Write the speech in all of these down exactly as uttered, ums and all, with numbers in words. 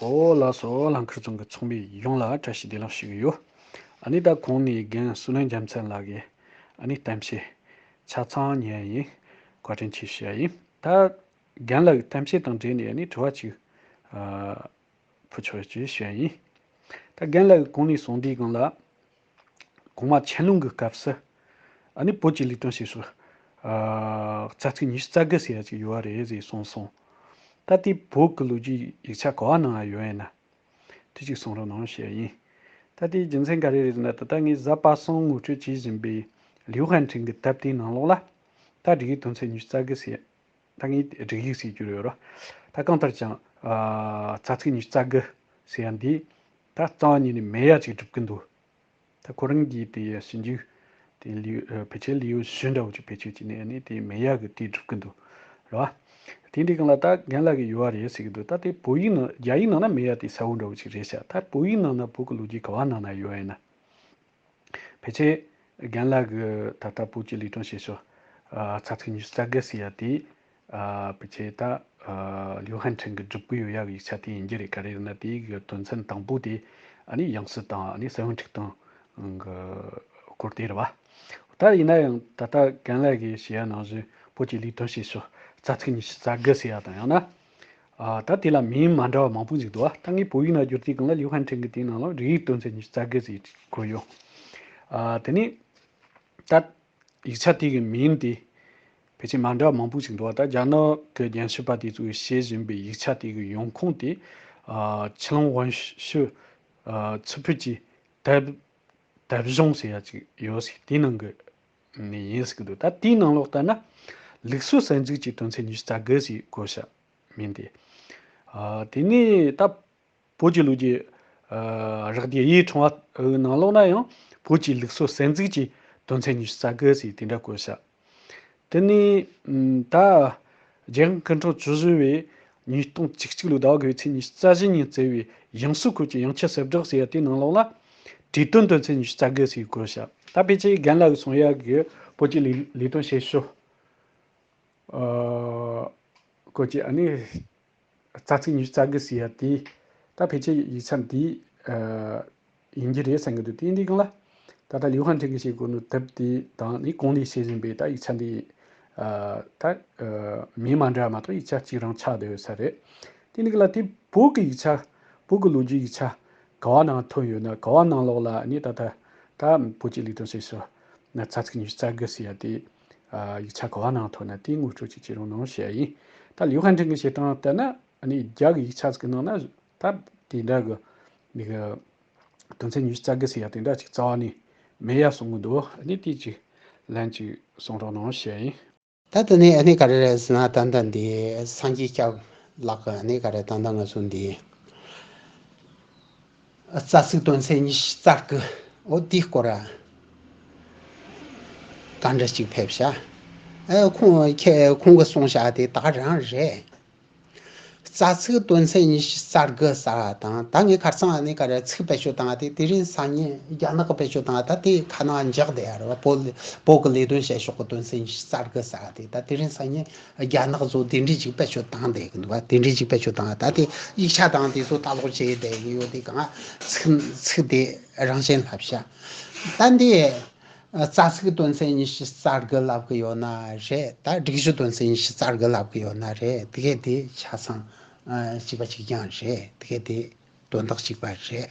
ཨོ་ལགས་སོ། ལྷན་ཁུར་ཚང་གི་ཚོགས་མི་ཡོངས་ལ་བཀྲ་ཤིས་བདེ་ལེགས་ཞུ་གི་ཡོད། ཨ་ནི་ད་གོང་ནས་རྒན་བསོད་ནམས་རྒྱལ་མཚན་ལགས་ཀྱིས་ཨ་ནི་གཏམ་བཤད་ཆ་ཚང་ཉན་ཡིན། བཀའ་དྲིན་ཆེ་ཞུ་ཡ་ཡིན། ད་རྒན་ལགས་ཀྱི་གཏམ་བཤད་དང་འབྲེལ་ནས་ཨ་ནི་དྲི་བ་ཅིག་ཨ་ཕུལ་ཆོག་ཅེས་ཞུ་ཡ་ཡིན། ད་རྒན་ལགས་ཀྱིས་གོང་ནས་གསུངས་དུས་སྒང་ལ། གོང་མ་ཆན་ལུང་གི་སྐབས་སུ་ཨ་ནི་བོད་ཀྱི་ལས་དོན་བྱེད་ཕྱོགས་ཨ་རྩ་ཚིག་ཉི་ཤུ་རྩ་དགུ་ཟེར་ཡ་ཅིག་ཡོད་རེད་ཟེར་གསུངས་སོང་། ད་དེ་བོད་ཀྱི་ལོ་རྒྱུས་ཡིག་ཆ་ག་བ་ནང་ཡོད་ཡིན་ན། དེ་ཅིག་གསུང་རོགས་གནང་ཞུ་ཡ་ཡིན། ད་དེའི་རྒྱུ་མཚན་ག་རེ་རེད་ཟེར་ན། ད་ལྟ་ངས་གཟའ་པ་སངས་ངོ་སྤྲོད་བྱེད་བཞིན་པའི་ལིའུ་ཧན་ཁྲིན་གྱི་དེབ་དེའི་ནང་ལོགས་ལ། ད་སྒྲིག་ཡིག་དོན་ཚན་ཉི་ཤུ་རྩ་དགུ་ཟེར། ད་ངས་སྒྲིག་ཡིག་ཟེར་རྒྱུ་ཡོད་རོ། ད་གང་ལྟར་ཀྱང་ཨ་རྩ་ཚིག་ཉི་ཤུ་རྩ་དགུ་ཟེར་ཡ་འདི་ད་རྩ་བ་ཉིད་ནས་མེད་ཡ་ཅིག་སྒྲུབ་ཀྱི་འདུག། ད་ཁོ་རང་གིས་དེ་ཞིབ་འཇུག་དེ་ལིའུ་ཨ་ཕལ་ཆེར་ལིའུ་ཞུ་འདྲ་བོ་ཅིག་ཕལ་ཆེར་ཅིག་ནས་ནི་དེ་མེད་ཡ་གི་དེ་སྒྲུབ་ཀྱི་འདུག་རེད་བ། དེ་འདྲའི་སྒང་ལ་ད་རྒན་ལགས་ཀྱིས་ཡོད་བ་རེད་ཟེར་གྱི་འདུག། ད་དེ་བོད་ཡིག་ནང་རྒྱ་ཡིག་ནང་ན་མེད་ཡ་དེ་གསལ་བོ་འདྲ་བོ་ཅིག་རེད་ཤག། ད་བོད་ཡིག་ནང་ན་བོད་ཀྱི་ལོ་རྒྱུས་ག་བ་ནང་ན་ཡོད་ཡིན་ན། ཕལ་ཆེར་རྒན་ལགས་ཀྱིས་ད་ལྟ་བོད་ཀྱི་ལས་དོན་བྱེད་ཕྱོགས་ཨ་རྩ་ཚིག་ཉི་ཤུ་རྩ་དགུ་ཟེར་ཡ་དེ་ཨ་ཕལ་ཆེར་ད་ཨ་ལིའུ་ཧན་ཁྲིན་གྱིས་སྒྲུབ་ཀྱི་ཡོད་ཡ་གི་ཡིག་ཆ་དེ་ཡིན་གྱི་རེད། ག་རེ་ཡིན་ན་དེའི་གི་དོན་ཚན་དང་པོ་དེ་ཨ་ནི་ཡང་སྲིད་དང་ཨ་ནི་སྲིད་དབང་འཁྲུག་སྟངས་གི་སྐོར་དེ་རེད་བ། ད་ཡིན་ན་ཡང་ད་ལྟ་རྒན་ལགས་ཀྱིས་ཞུ་ཡ་ནང་བཞིན་བོད་ཀྱི་ལས་དོན་བྱེད་ཕྱོགས་རྩ་ཚིག་ཉི་ཤུ་རྩ་དགུ་ཟེར་ཡ་དང་ཡང་ན། ཨ་ད་དེ་ལ་མིང་མ་འདྲ་བ་མང་པོ་ཞིག་འདུག་བ། ད་ངས་བོད་ཡིག་ནང་བསྒྱུར་དུས་སྒང་ལ་ལིའུ་ཧན་ཁྲིན་གྱི་དེའི་ནང་ལ་སྒྲིག་ཡིག་དོན་ཚན་ཉི་ཤུ་རྩ་དགུ་ཟེར་བཀོད་ཡོད། ཨ་དེ་ནས་ད་ཡིག་ཆ་དེ་གི་མིང་དེ་ཕལ་ཆེར་མ་འདྲ་བ་མང་པོ་ཞིག་འདུག་བ། ད་རྒྱ་ནག་གི་རྒྱལ་ཕྱི་པ་དེ་ཚོས་བྱེད་བཞིན་པའི་ཡིག་ཆ་དེ་གི་ཡོང་ཁུངས་དེ་ཨ་ཆི་ལང་ཝང་ཤུ་ཨ་ཚུ་ཕུད་ཀྱི་དེབ་དེབ་གཞུང་ཟེར་ཡ་ཅིག་ཡོད་ཟེར། དེའི་ནང་གི་ནས་ཡིན་ཟེར་གི་འདུག། ད་དེའི་ནང་ལོགས་ལྟར་ན་ལུགས་སྲོལ་གསར་འཛུགས་ཀྱི་དོན་ཚན་ཉི་ཤུ་རྩ་དགུ་ཟེར་བཀོད་བཞག་མིན་ཏེ། ཨ་དེ་ནས་ད་བོད་ཀྱི་ལོ་རྒྱུས་ཨ་རག་སྡེ་ཡིའི་ཕྲེང་བ་ནང་ལོགས་ན་ཡང་བོད་ཀྱི་ལུགས་སྲོལ་གསར་འཛུགས་ཀྱི་དོན་ཚན་ཉི་ཤུ་རྩ་དགུ་ཟེར་དེ་འདྲ་བཀོད་བཞག། དེ་ནས་ཨམ་ད་རྒྱལ་ཡོངས་སྐུ་ཕྲེང་བཅུ་བཞི་པས་ཉིས་སྟོང་བཅུ་གཅིག་ལོའི་ཟླ་བ་དགུ་པའི་ཚེས་ཉི་ཤུ་རྩ་བཞི་ཉིན་བསྩལ་བའི་ཡང་སྲིད་སྐོར་གྱི་ཡང་ཁྱབ་གསལ་བསྒྲགས་ཟེར་ཡ་དེའི་ནང་ལོགས་ལ་གྲོས་དོན་དོན་ཚན་ཉི་ཤུ་རྩ་དགུ་ཟེར་བཀོད་བཞག། ད་ཕལ་ཆེར་རྒན་ལགས་ཀྱིས་གསུང་ཡ་གི་བོད་ཀྱི་ལས་ལས་དོན་བྱེད་ཕྱོགས་ཨ་སྐོར་གྱི་ཨ་ནི་རྩ་ཚིག་ཉི་ཤུ་རྩ་དགུ་ཟེར་ཡ་དེ་ད་ཕལ་ཆེར་ཡིག་ཆ་འདི་ཨ་ཡིན་གྱི་རེད་བསམ་གྱི་འདུག། དེ་འདི་སྒང་ལ་ད་ལྟ་ལིའུ་ཧན་ཁྲིན་གྱིས་བྱེད་དགོས་ནོ་དེབ་དེ་དང་ནི་གོང་ནས་བཤད་བཞིན་པའི་ད་ཡིག་ཆ་འདི་ཨ་ད་ཨ་མིང་མ་འདྲ་བ་མ་གཏོགས་ཡིག་ཆ་གཅིག་རང་ཆགས་བསྡད་ཡོད་ས་རེད། དེ་འདི་སྒང་ལ་དེ་བོད་ཀྱི་ཡིག་ཆ་བོད་ཀྱི་ལོ་རྒྱུས་ཡིག་ཆ་ག་བ་ནང་ཐོན་ཡོད་ན། ག་བ་ནང་ལོགས་ལ་ནི་ད་ལྟ་ད་བོད་ཀྱི་ལས་དོན་བྱེད་ཕྱོགས་ན་རྩ་ཚིག་ཉི་ཤུ་རྩ་དགུ་ཟེར་ཡ་དེ་ཨ་ཡིག་ཆ་ག་བ་ནང་ཐོན་ན་དེ་ངོ་སྤྲོད་ཅིག་བྱེད་རོགས་གནང་ཞུ་ཡ་ཡིན། ད་ལིའུ་ཧན་ཁྲིན་གྱིས་བྱེད་སྟངས་ལྟར་ན་ནི་རྒྱ་གི་ཡིག་ཆ་ཟིག་གི་ནང་ན་ད་དེ་འདྲ་གི་ནི་གི་དོན་ཚན་ཉི་ཤུ་རྩ་དགུ་ཟེར་ཡ་དེ་འདྲ་ཅིག་རྩ་བ་ནས་མེད་ཡ་གསུང་གི་འདུག། ཨ་ནི་དེ་ཅིག་ལན་ཅིག་གསུང་རོགས་གནང་ཞུ་ཡ་ཡིན། ད་དེ་ནས་ཨ་ནི་ག་རེ་རེད་ཟེར་ན། ད་ལྟ་འདི་སངས་རྒྱས་སྐྱབས་ལགས་ཀྱི་ཨ་ནི་ག་རེ་ད་ལྟ་ང་ཚོ་འདི་རྩ་ཚིག་དོན་ཚན་ཉི་ཤུ་རྩ་དགུ་འོ་དེའི་སྐོར་ག་འདྲ་ཅིག་ཕེབས་ཤག། ཨ་ཁོང་ཁྱེད་ཁོང་གིས་གསུངས་བཞག་དེ་ད་ག་རང་རེད། རྩ་ཚིག་དོན་ཚན་ཉི་ཤུ་རྩ་དགུ་ཟེར་བ་དང་། ད་ངས་ཁ་སང་ཨ་ནི་ག་རེ་ཚིག་བེད་སྤྱོད་བཏང་བ་དེ་དེ་རིང་སང་ཉིན་རྒྱ་ནག་གི་བེད་སྤྱོད་བཏང་བ། ད་དེ་ཁ་ནང་འཇགས་བསྡད་ཡ་རེད་བ། བོད་བོད་ཀྱི་ལས་དོན་བྱེད་ཕྱོགས་ཀྱི་དོན་ཚན་ཉི་ཤུ་རྩ་དགུ་ཟེར་བ་དེ་ད་དེ་རིང་སང་ཉིན་རྒྱ་ནག་ཚོ་དེ་འདྲས་ཅིག་བེད་སྤྱོད་བཏང་བསྡད་ཀྱི་འདུག་བ། དེ་འདྲས་ཅིག་བེད་སྤྱོད་བཏང་བ། ད་དེ་ཡིག་ཆ་དང་དེ་ཚོ་ལྟ་ཀློག་བྱས་བསྡད་ཀྱི་ཡོད། དེ་གང་ཚིག་ཚིག་དེ་རང་བཞིན་ལྷབ་ཤག། ད་འདི་རྩ་ཚིག་དོན་ཚན་ཉི་ཤུ་རྩ་དགུ་ལབ་ཀྱི་ཡོད་ན་རེད། ད་སྒྲིག་གཞི་དོན་ཚན་ཉི་ཤུ་རྩ་དགུ་ལབ་ཀྱི་ཡོད་ན་རེད། དེ་གས་དེ་ཆ་ཚང་ཨ་གཅིག་པ་གཅིག་རྐྱང་རེད། དེ་གས་དེ་དོན་དག་གཅིག་པ་རེད།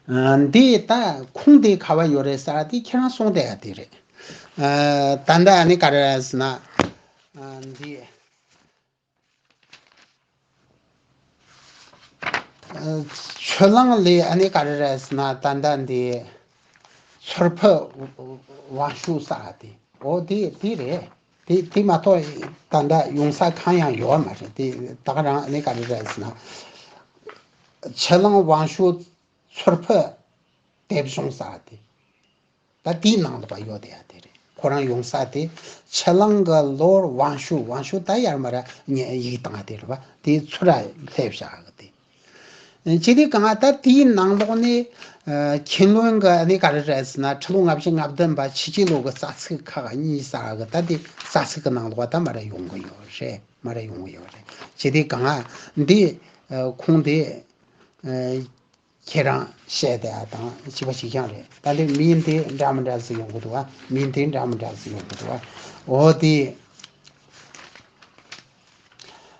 ཨ་འདི་ད་ཁུངས་དེ་ག་བ་ཡོད་རེད་ཟེར་དེ་ཁྱེད་རང་གསུངས་བསྡད་ཡ་དེ་རེད། ཨ་ད་ལྟ་ཨ་ནི་ག་རེ་རེད་ཟེར་ན། ཨ་འདི། ཆུ་གླང་ལས་ཨ་ནི་ག་རེ་རེད་ཟེར་ན། ད་ལྟ་འདི་ཚུར་ཕུད་ཝང་ཤུ་ཟེར་དེ། འོ་དེ་དེ་རེད། དེ་དེ་མ་གཏོགས་ད་ལྟ་ཡོང་ས་གང་ཡང་ཡོད་མ་རེད། དེ་ད་ག་རང་ཨ་ནི་ག་རེ་རེད་ཟེར་ན། ཆུ་གླང་ཝང་ཤུ་ཚུར་ཕུད་དེབ་གཞུང་ཟེར་དེ། ད་དེའི་ནང་ལོགས་ལ་ཡོད་བསྡད་ཡ་དེ་རེད། ཁོ་རང་ཡོང་ས་དེ་ཕྱི་གླིང་གི་ལོར་ཝང་ཤུ། ཝང་ཤུ་ད་ཡར་མར་ཡིག་བཏང་ཡ་དེ་རེད་བ། དེའི་ཚུར་སླེབས་བཞག་གི་དེ། ཅི་སྟེ་གང་ད་དེའི་ནང་ལོགས་ནས་ཨ་ཁྱེད་ལོན་གི་ཨ་ནི་ག་རེ་རེད་ཟེར་ན། ཁྲི་ལོ་ལྔ་བཅུ་ང་བདུན་པ་ཕྱི་རྒྱལ་ལོ་གི་རྩ་ཚིག་ཁག་གཉིས་ཟེར་གི། ད་དེ་རྩ་ཚིག་གི་ནང་ལོགས་ད་མར་ཡོང་གི་ཡོད་རེད། མར་ཡོང་གི་ཡོད་རེད། ཅི་སྟེ་གང་འདི་ཨ་ཁུངས་དེ་ཨ་ཁྱེད་རང་བཤད་དེ་ཨ་དང་གཅིག་པ་གཅིག་རྐྱང་རེད། ད་ལས་མིང་དེ་འདྲ་མི་འདྲ་ཟིག་ཡོང་གི་འདུག་ཨ། མིང་དེ་འདྲ་མི་འདྲ་ཟིག་ཡོང་གི་འདུག་ཨ། འོ་དེ་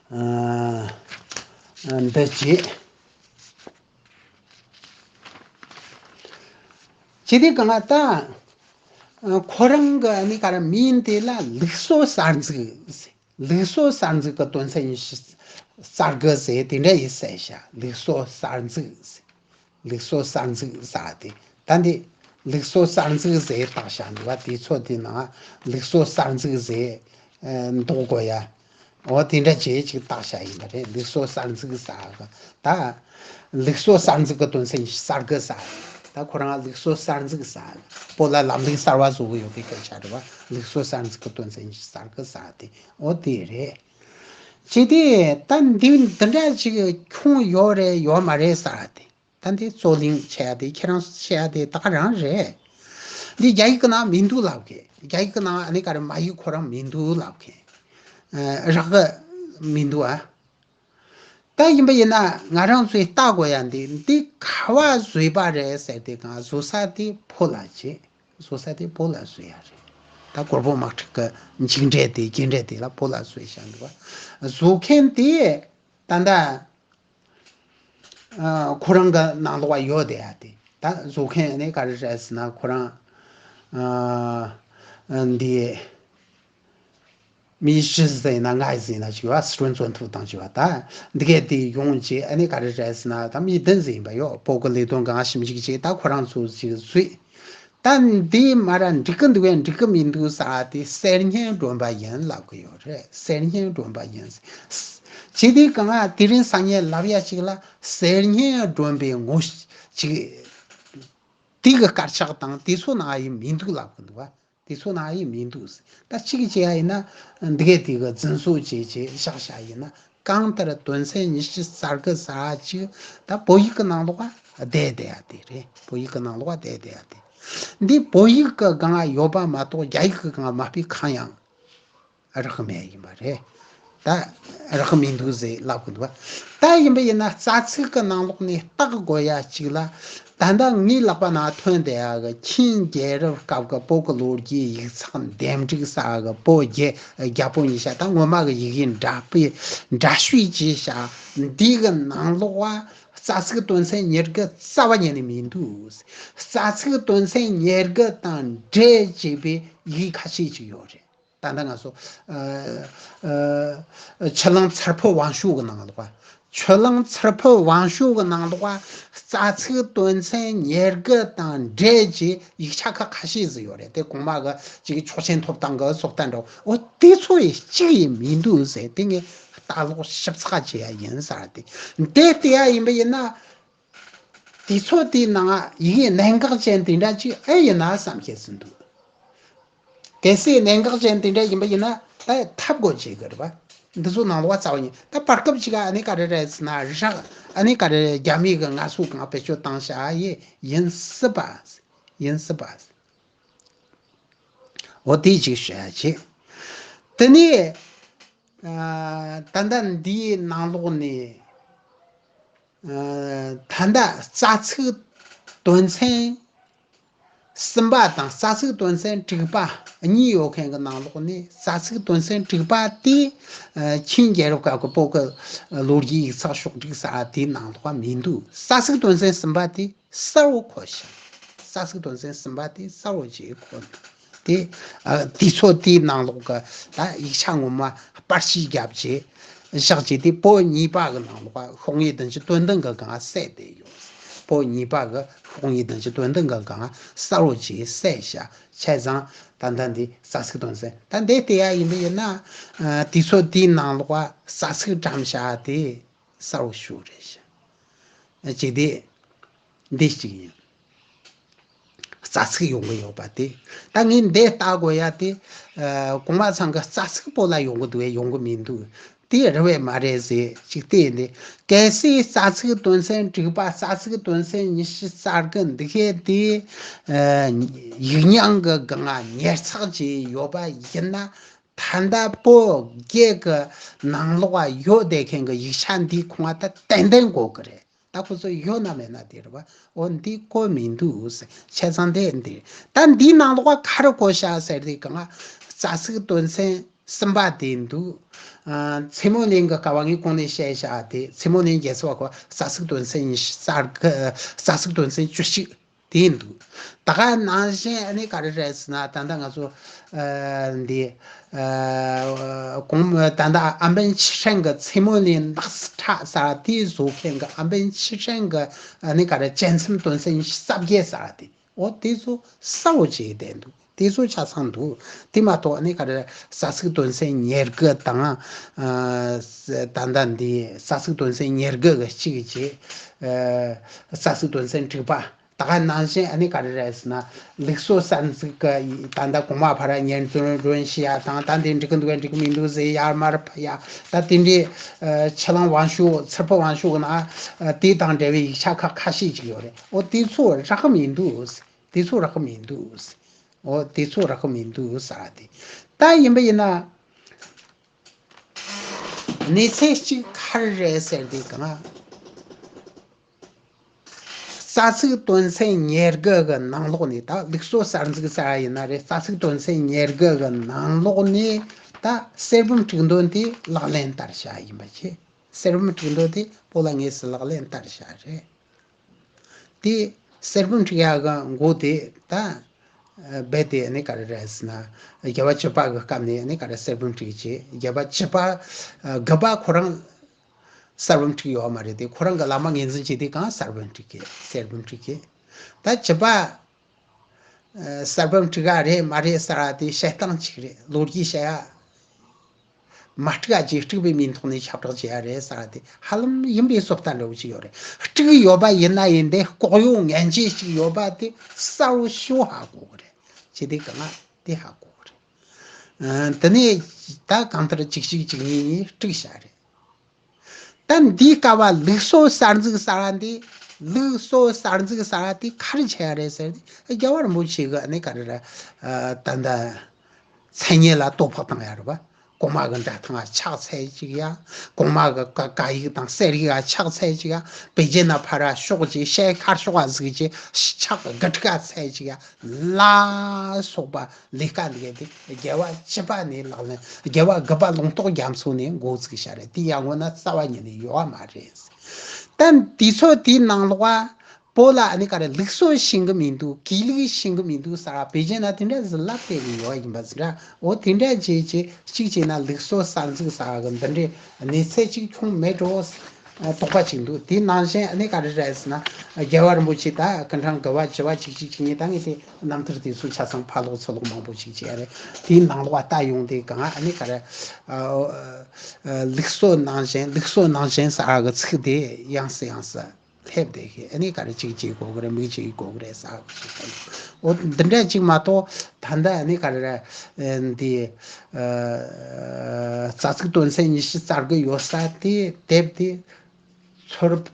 ཨ་འདི་བྱེད། ཅི་སྟེ་གང་ད་ཁོ་རང་གི་ཨ་ནི་ག་རེ་མིང་དེ་ལ་ལུགས་སྲོལ་གསར་འཛུགས། ལུགས་སྲོལ་གསར་འཛུགས་ཀྱི་དོན་ཚན་ཉི་ཤུ་རྩ་དགུ་ཟེར་དེ་འདྲ་ཡིན་ཟེར་བྱ། ལུགས་སྲོལ་གསར་འཛུགས། ལུགས་སྲོལ་གསར་འཛུགས་ཟེར་དེ། ད་འདི་ལུགས་སྲོལ་གསར་འཛུགས་ཟེར་བཏགས་བཞག་འདུག་བ། དུས་ཚོད་དེ་ནང་ལུགས་སྲོལ་གསར་འཛུགས་ཟེར་འདོགས་དགོས་ཡ། འོ་དེ་འདྲ་བྱས་ཅིག་བཏགས་བཞག་ཡིན་པ་རེད། ལུགས་སྲོལ་གསར་འཛུགས་ཟེར་གི། ད་ལུགས་སྲོལ་གསར་འཛུགས་ཀྱི་དོན་ཚན་ཉི་ཤུ་རྩ་དགུ་ཟེར། ད་ཁོ་རང་ལུགས་སྲོལ་གསར་འཛུགས་ཟེར། བོད་ལ་ལམ་ལུགས་གསར་བ་བཟོ་གི་ཡོད་པའི་སྐད་ཆ་རེད་བ། ལུགས་སྲོལ་གསར་འཛུགས་ཀྱི་དོན་ཚན་ཉི་ཤུ་རྩ་དགུ་ཟེར་དེ། འོ་དེ་རེད། ཅི་སྟེ་ད་འདི་འདི་འདྲ་ཅིག་ཁྱོན་ཡོད་རེད་ཡོད་མ་རེད་ཟེར་དེ། ད་འདི་རྩོད་གླེང་བྱེད་ཡ་དེ་ཁྱེད་རང་བཤད་ཡ་དེ་ད་ག་རང་རེད། འདི་རྒྱ་ཡིག་གི་ནང་མི་འདུག་ལབ་མཁན། རྒྱ་ཡིག་གི་ནང་ཨ་ནི་ག་རེ་མ་ཡིག་ཁོ་རང་མི་འདུག་ལབ་མཁན། ཨ་རག་གི་མི་འདུག་ཨ། ད་ཡིན་པ་ཡིན་ན་ང་རང་ཚོས་ལྟ་དགོས་ཡ་འདི་འདི་ག་བ་བཟོས་པ་རེད་ཟེར་དེ། གང་བཟོ་ས་དེ་བོད་ལ་བྱེད། བཟོ་ས་དེ་བོད་ལ་བཟོས་ཡ་རེད། ད་གོར་པོ་དམག་འཁྲུག་གི་མཇུག་འབྲས་དེ་རྒྱུ་འབྲས་དེ་ལ་བོད་ལ་བཟོས་བཞག་འདུག་བ། བཟོ་མཁན་དེ་ད་ལྟ་ཨ་ཁོ་རང་གི་ནང་ལོགས་ཡོད་དེ་ཡ་དེ། ད་བཟོ་མཁན་ནི་ག་རེ་རེད་ཟེར་ན། ཁོ་རང་ཨ་འདི་མི་བཞི་ཟིན་ན་ལྔ་ཟིན་ན་ཅིག་བ། སི་ཁྲོན་བཙོན་ཐུབ་དང་ཅིག་བ། ད་འདི་གས་དེ་ཡོང་རྗེས་ཨ་ནི་ག་རེ་རེད་ཟེར་ན། ད་མི་བདུན་ཟིན་པ་ཡོད། བོད་ཀྱི་ལས་དོན་སྒང་ཞིབ་འཇུག་བྱས། ད་ཁོ་རང་ཚོ་ཅིག་བཟོས། ད་འདི་མ་ར་འགྲིག་གི་འདུག་བས་འགྲིག་གི་མི་འདུག་ཟེར་དེ་གསེར་སྙན་སྒྲོན་པ་ཡིན་ལབ་གི་ཡོད་རེད། གསེར་སྙན་སྒྲོན་པ་ཡིན། ཅི་སྟེ་གང་དེ་རིང་སང་ཉིན་ལབ་ཡ་ཅིག་ལ་གསེར་སྙན་སྒྲོན་པའི་ངོ་ཅིག་དེ་གི་དཀར་ཆག་དང་དེ་ཚོ་ནང་ཡི་མི་འདུག་ལབ་གི་འདུག་བ། དེ་ཚོ་ནང་ཡི་མི་འདུག་ད་གཅིག་བྱས་ཡ་ཡིན་ན་འདི་གས་དེ་གི་རྫུན་བཟོ་བྱས་བྱས་བཞག་བཞག་ཡིན་ན། གང་ལྟར་དོན་ཚན་ཉི་ཤུ་རྩ་དགུ་ཟེར་ཅིག་ད་བོད་ཡིག་གི་ནང་ལོགས་བསྡད་བསྡད་ཡ་དེ་རེད། བོད་ཡིག་གི་ནང་ལོགས་བསྡད་བསྡད་ཡ་དེ། འདི་བོད་ཡིག་གི་སྒང་ཡོད་པ་མ་གཏོགས་རྒྱ་ཡིག་གི་སྒང་མ་དཔེ་གང་ཡང་རག་མེད་ཡིན་པ་རེད། ད་རག་མི་འདུག་ཟེར་ལབ་གི་འདུག་བ། ད་ཡིན་པ་ཡིན་ན་རྩ་ཚིག་གི་ནང་ལོགས་ནས་བརྟག་དགོས་ཡ་གཅིག་ལ། ད་ལྟ་ངའི་ལག་པ་ནང་ཐོན་བསྡད་ཡ་གི་ཆིང་རྒྱལ་རབས་སྐབས་ཀྱི་བོད་ཀྱི་ལོ་རྒྱུས་ཡིག་ཚགས་འདེམས་སྒྲིག་ཟེར་གི། བོད་རྒྱ་རྒྱ་བོད་གཉིས་ཆ་ད་ངོ་མ་གི་ཡི་གེ་འདྲ་པོའི་འདྲ་བཤུས་བྱས་བཞག་འདི་གི་ནང་ལོགས་བ་རྩ་ཚིག་དོན་ཚན་ཉེར་དགུ་རྩ་བ་ཉིད་ནས་མི་འདུག་རྩ་ཚིག་དོན་ཚན་ཉེར་དགུ་དང་འབྲེལ་བྱས་པའི་ཡི་གེ་ཁ་ཤས་ཅིག་ཡོད་རེད། ད་ལྟ་ང་ཚོ་ཨ་ཨ་ཆུ་གླང་མཚར་ཕུ་དབང་ཕྱུག་གི་ནང་ལོགས་པ། ཆུ་གླང་མཚར་ཕུ་དབང་ཕྱུག་གི་ནང་ལོགས་པ་རྩ་ཚིག་དོན་ཚན་ཉེར་དགུ་དང་འབྲེལ་གྱི་ཡིག་ཆ་ཁག་ཁ་ཤས་ཟིག་ཡོད་རེད། དེ་གོང་མ་གི་ཅིག་ཆོག་མཆན་ཐོབ་ཐང་གི་སོགས་ད་འདྲ་བོ། དེ་ཚོ་ཡི་གཅིག་ཡི་མི་འདུག་ཟེར། དེ་ངས་ལྟ་ཀློག་ཞིབ་ཚགས་བྱེད་ཡ་ཡིན་ཟེར་དེ། འདི་བལྟས་ཡ་ཡིན་པ་ཡིན་ན། དུས་ཚོད་དེའི་ནང་ཡི་གེ་གནད་འགག་ཅན་དེ་འདྲ་ཅིག་ཨེ་ཡིན་ན་བསམ་ཤེས་སུ་འདུག་གལ་སྲིད་གནད་འགག་ཅན་དེ་འདྲ་ཡིན་པ་ཡིན་ན་ད་ཐབས་བཀོད་བྱེད་དགོས་རེད་པ། འདི་ཚོ་ནང་ལོགས་བ་རྩ་བ་ཉིད་ད་བར་སྐབས་ཅིག་ཨ་ནི་ག་རེ་རེད་ཟེར་ན་རག་ཨ་ནི་ག་རེ་རྒྱ་མི་གི་ངལ་གསོ་ཁང་བེད་སྤྱོད་བཏང་བཞག་ཡི་ཡིན་སྲིད་པ། ཡིན་སྲིད་པ། འོ་དེ་ཅིག་བཤད་ཡ་བྱེད། དེ་ནས། ཨ་ད་ལྟ་འདིའི་ནང་ལོགས་ནས་ཨ་ད་ལྟ་རྩ་ཚིག་དོན་ཚན་གསུམ་པ་དང་རྩ་ཚིག་དོན་ཚན་དྲུག་པ་གཉིས་ཡོད་མཁན་གྱི་ནང་ལོགས་ནས། རྩ་ཚིག་དོན་ཚན་དྲུག་པ་དེ་ཨ་ཆིང་རྒྱལ་རབས་སྐབས་ཀྱི་བོད་ཀྱི་ལོ་རྒྱུས་ཡིག་ཚགས་ཕྱོགས་སྒྲིག་ཟེར་དེའི་ནང་ལོགས་མི་འདུག་རྩ་ཚིག་དོན་ཚན་གསུམ་པ་དེ་གསལ་བོ་གོ་ཤག་རྩ་ཚིག་དོན་ཚན་གསུམ་པ་དེ་གསལ་བོ་ཅིག་གོ་འདུག་དེ་ཨ་དུས་ཚོད་དེའི་ནང་ལོགས་ཀྱི་ད་ཡིག་ཆ་ངོ་མ་པར་ཤིས་བརྒྱབ་བྱས་བཞག་བྱས། དེ་པོ་གཉིས་པ་གི་ནང་ལོགས་ཤོག་ངོས་བདུན་ཅུ་དོན་བདུན་གི་སྒང་གསལ་བསྡད་ཡོད། པོ་གཉིས་པ་གི་ཤོག་ངོས་བདུན་ཅུ་དོན་བདུན་གི་སྒང་གསལ་བོ་ཅིག་གསལ་བཞག་བྱས་ཙང་། ད་ལྟ་འདི་རྩ་ཚིག་དོན་ཚན་ད་འདི་བལྟས་ཡ་ཡིན་པ་ཡིན་ན། ཨ་དུས་ཚོད་དེའི་ནང་ལོགས་རྩ་ཚིག་བཀྲམ་བཞག་དེ་གསལ་བོ་ཞིག་རེད་ཤག་ཅིག་དེ་འདི་གཅིག་ཡིན། རྩ་ཚིག་ཡོང་གི་ཡོད་པ་དེ། ད་ངས་འདི་ལྟ་དགོས་ཡ་དེ། ཨ་གོང་མ་ཚང་གི་རྩ་ཚིག་པོ་ལ་ཡོང་གི་འདུག་གས་ཡོང་གི་མི་འདུག་དེ་རེད་བས་མ་རེད་ཟེར་ཅིག་བལྟས་ནས། གལ་སྲིད་རྩ་ཚིག་དོན་ཚན་དྲུག་པ། རྩ་ཚིག་དོན་ཚན་ཉི་ཤུ་རྩ་དགུ་འདི་གས་དེ་ཡིག་རྙིང་གི་སྒང་ང་ཉར་ཚགས་བྱས་ཡོད་པ་ཡིན་ན། ད་ལྟ་བོད་རྒྱལ་གྱི་ནང་ལོགས་ཡོད་བསྡད་མཁན་གྱི་ཡིག་ཆ་འདིའི་ཁོངས་ད་ཏན་ཏན་དགོས་ཀྱི་རེད། ད་ཁོ་ཚོ་ཡོད་ན་མེད་ན་དེ་རེད་བ། འོ་འདི་བཀོད་མི་འདུག་ཟེར། བྱས་ཙང་དེ་འདི་ད་འདིའི་ནང་ལོགས་ག་རེ་བཀོད་བཞག་ཟེར་དུས་སྒང་ང་རྩ་ཚིག་དོན་ཚན་གསུམ་པ་དེ་འདུག། ཨ། ཚད་མོ་གླིང་གི་སྐབས་ངས་གོང་ནས་བཤད་བཞག་དེ། ཚད་མོ་གླིང་རྒྱལ་ཚབ་པ་ཁོ་རྩ་ཚིག་དོན་ཚན་ཉི་ཤུ་རྩ་དགུ། རྩ་ཚིག་དོན་ཚན་བཅུ་གཅིག་དེ་འདུག། ད་ག་ནང་བཞིན་ཨ་ནི་ག་རེ་རེད་ཟེར་ན། ད་ལྟ་ང་ཚོ་ཨ་འདི་ཨ་གོང་ད་ལྟ་ཨམ་བན་ཆི་ཧྲན་གྱི་ཚད་མོ་གླིང་ནགས་སི་ཁྲ་ཟེར་དེ་བཟོ་མཁན་གྱི། ཨམ་བན་ཆི་ཧྲན་གྱི་ཨ་ནི་ག་རེ་བཅད་མཚམས་དོན་ཚན་ཉི་ཤུ་རྩ་བརྒྱད་ཟེར་དེ། འོ་དེ་ཚོ་གསལ་བོ་བྱས་བསྡད་འདུག། དེ་ཚོ་ཆ་ཚང་འདུག། དེ་མ་གཏོགས་ཨ་ནི་ག་རེ་རྩ་ཚིག་དོན་ཚན་ཉེར་དགུ་དང་། ཨ། ད་ལྟ་འདི་རྩ་ཚིག་དོན་ཚན་ཉེར་དགུ་གི་གཅིག་བྱས། ཨ། རྩ་ཚིག་དོན་ཚན་དྲུག་པ། ད་ག་ནང་བཞིན་ཨ་ནི་ག་རེ་རེད་ཟེར་ན། ལུགས་སྲོལ་གསར་འཛུགས་ཀྱི་ད་ལྟ་གོང་མ་ཕར་ཉར་འདོན་བྱེད་ཡ་དང་། ད་འདི་འགྲིག་གི་འདུག་ག་འགྲིག་གི་མི་འདུག་ཟེར་ཡར་མར་ཕབ་ཡ། ད་དེ་འདྲའི་ཨ་ཆི་ལང་ཝང་ཤུ། ཚུར་ཕུ་ཝང་ཤུ་གི་ནང་ཨ་དེ་དང་འབྲེལ་བའི་ཡིག་ཆ་ཁག་ཁ་ཤས་ཅིག་ཡོད་རེད། འོ་དེ་ཚོ་རག་གི་མི་འདུག། དེ་ཚོ་རག་གི་མི་འདུག། འོ་དེ་ཚོ་རག་གི་མི་འདུག་ཟེར་དེ། ད་ཡིན་པ་ཡིན་ན། གནས་ཚད་གཅིག་ག་རེ་རེད་ཟེར་དུས་སྒང་ང་། རྩ་ཚིག་དོན་ཚན་ཉེར་དགུ་གི་ནང་ལོགས་ནས། ད་ལུགས་སྲོལ་གསར་འཛུགས་ཟེར་ཡ་ཡིན་ན་རེད། རྩ་ཚིག་དོན་ཚན་ཉེར་དགུ་གི་ནང་ལོགས་ནས་ད་གསེར་བུམ་དཀྲུག་འདོན་དེ་ལག་ལེན་བསྟར་བྱ་ཡིན་པ་བྱས། གསེར་བུམ་དཀྲུག་འདོན་དེ་བོད་ལ་དངོས་སུ་ལག་ལེན་བསྟར་བྱ་རེད། དེ་གསེར་བུམ་དཀྲུག་ཡག་གི་འགོ་དེ་ད་རྦད་དེ་ཨ་ནི་ག་རེ་རེད་ཟེར་ན། རྒྱལ་བ་བཅུ་པ་གི་སྐབས་ནས་ཨ་ནི་ག་རེ་གསེར་བུམ་དཀྲུག་བྱས། རྒྱལ་བ་བཅུ་པ་དགུ་པ་ཁོ་རང་གསེར་བུམ་དཀྲུག་ཡོད་མ་རེད་དེ། ཁོ་རང་གི་བླ་མ་ངོས་འཛིན་བྱས་དུས་སྒང་གསེར་བུམ་དཀྲུག་གི། གསེར་བུམ་དཀྲུག་གི། ད་བཅུ་པ་ཨ་གསེར་བུམ་དཀྲུག་ག་རེད་མ་རེད་ཟེར་བ་དེ་བཤད་སྟངས་གཅིག་རེད། ལོ་རྒྱུས་བཤད་ཡ། མ་དཀྲུག་ག་ཅིག་དཀྲུག་པའི་མིང་ཐོག་ནས་ཁྱབ་བསྒྲགས་བྱེད་ཡ་རེད་ཟེར་བ་དེ་ཧ་ལམ་ཡིན་པའི་བཟོ་ལྟ་འདྲ་བོ་ཅིག་ཡོད་རེད། དཀྲུག་ཡོད་པ་ཡིན་ན་ཡིན་ཏེ། ལྐོག་གཡོ་ངན་བྱུས་ཤིག་ཡོད་པ་དེ་གསལ་བོ་ཞེ་པོ་ཧ་གོ་གི་རེད། བྱས་དུས་སྒང་ང་དེ་ཧ་གོ་གི་རེད། ཨ། དེ་ནས་ད་གང་ལྟར་གཅིག་གཅིག་གཅིག་གཉིས་གཉིས་དཀྲུག་བཞག་རེད། ད་འདིའི་སྐབས་ལུགས་སྲོལ་གསར་འཛུགས་ཟེར་བ་འདི། ལུགས་སྲོལ་གསར་འཛུགས་ཟེར་བ་དེ་ག་རེ་བྱས་ཡ་རེད་ཟེར་དུས། རྒྱལ་བ་རིན་པོ་ཆེ་གི་ཨ་ནི་ག་རེ་རེད། ཨ། ད་ལྟ་མཚན་སྙན་ལ་གཏོར་ཕག་བཏང་ཡ་རེད་པ། གོང་མ་གི་འདྲ་ཐང་ང་ཕྱག་འཚལ་ཅིག་ཡ། གོང་མ་གི་བཀའ་བཀའ་ཡིག་དང་གསེར་ཡིག་ལ་ཕྱག་འཚལ་ཅིག་ཡ། པེ་ཅིན་ན་ཕར་ཕྱོགས་ཅིག་ཤེལ་ཁ་ཕྱོགས་ལ་གཟིགས་ཅིག་ཕྱག་དགུ་ཕྲུགས་ལ་འཚལ་ཅིག་ཡ་ལ་སོགས་པ། ལས་ཀ་འདི་ག་དེ་རྒྱལ་བ་བཅུ་པ་ནས་ལག་ལེན། རྒྱལ་བ་དགུ་པ་ལུང་རྟོགས་རྒྱ་མཚོ་ནས་འགོ་བཙུགས་བཞག་རེད། དེ་ཡར་སྔོན་ན་རྩ་བ་ཉིད་ནས་ཡོད་པ་མ་རེད། ད་དུས་ཚོད་དེའི་ནང་ལོགས་ལ་བོད་ལ་ཨ་ནི་ག་རེ་ལུགས་སྲོལ་ཤེས་གི་མི་འདུག། གུས་ལུགས་ཤེས་གི་མི་འདུག་ཟེར་བ། པེ་ཅིན་ན་དེ་འདྲ་ཟིག་ལབ་བསྡད་ཀྱི་ཡོད་ཡིན་པ་ཟིག་ར། འོ་དེ་འདྲ་བྱས་བྱས་གཅིག་བྱས་ན་ལུགས་སྲོལ་གསར་འཛུགས་ཟེར་བ་གི་འདི་འདྲའི་གནས་ཚད་ཅིག་ཁྱོན་མེད་འགྲོ། ཨ། དོགས་པ་ཅིག་འདུག། དེ་ནང་བཞིན་ཨ་ནི་ག་རེ་རེད་ཟེར་ན། རྒྱལ་བ་རིན་པོ་ཆེ་ད་སྐུ་ཕྲེང་དགུ་པ་བཅུ་པ་གཅིག་གཅིག་གཅིག་གཉིས། ད་ངས་དེ་རྣམ་ཐར་དེ་ཚོ་ཆ་ཚང་ཕར་ལོག་ཚུར་ལོག་མང་པོ་ཅིག་བྱས་རེད། དེའི་ནང་ལོགས་ལ་ལྟ་ཡོང་དུས་སྒང་ང་ཨ་ནི་ག་རེ། ཨ། ཨ། ལུགས་སྲོལ་ནང་བཞིན། ལུགས་སྲོལ་ནང་བཞིན་ཟེར་བ་གི་ཚིག་དེ་ཡང་སེ་ཡང་སེ་སླེབས་བསྡད་ཤག། ཨ་ནི་ག་རེ་གཅིག་བྱེད་དགོས་ཀྱི་རེད། མིག་གཅིག་དགོས་ཀྱི་རེད་ཟེར་བ་ཅིག་ད་ཡོད། འོ་འདི་འདྲ་ཅིག་མ་གཏོགས། ད་ལྟ་ཨ་ནི་ག་རེ་རེད། ཨ། འདི། ཨ། རྩ་ཚིག་དོན་ཚན་ཉི་ཤུ་རྩ་དགུ་ཡོད་ས་དེ། དེབ་དེ་ཚུར། ཨ།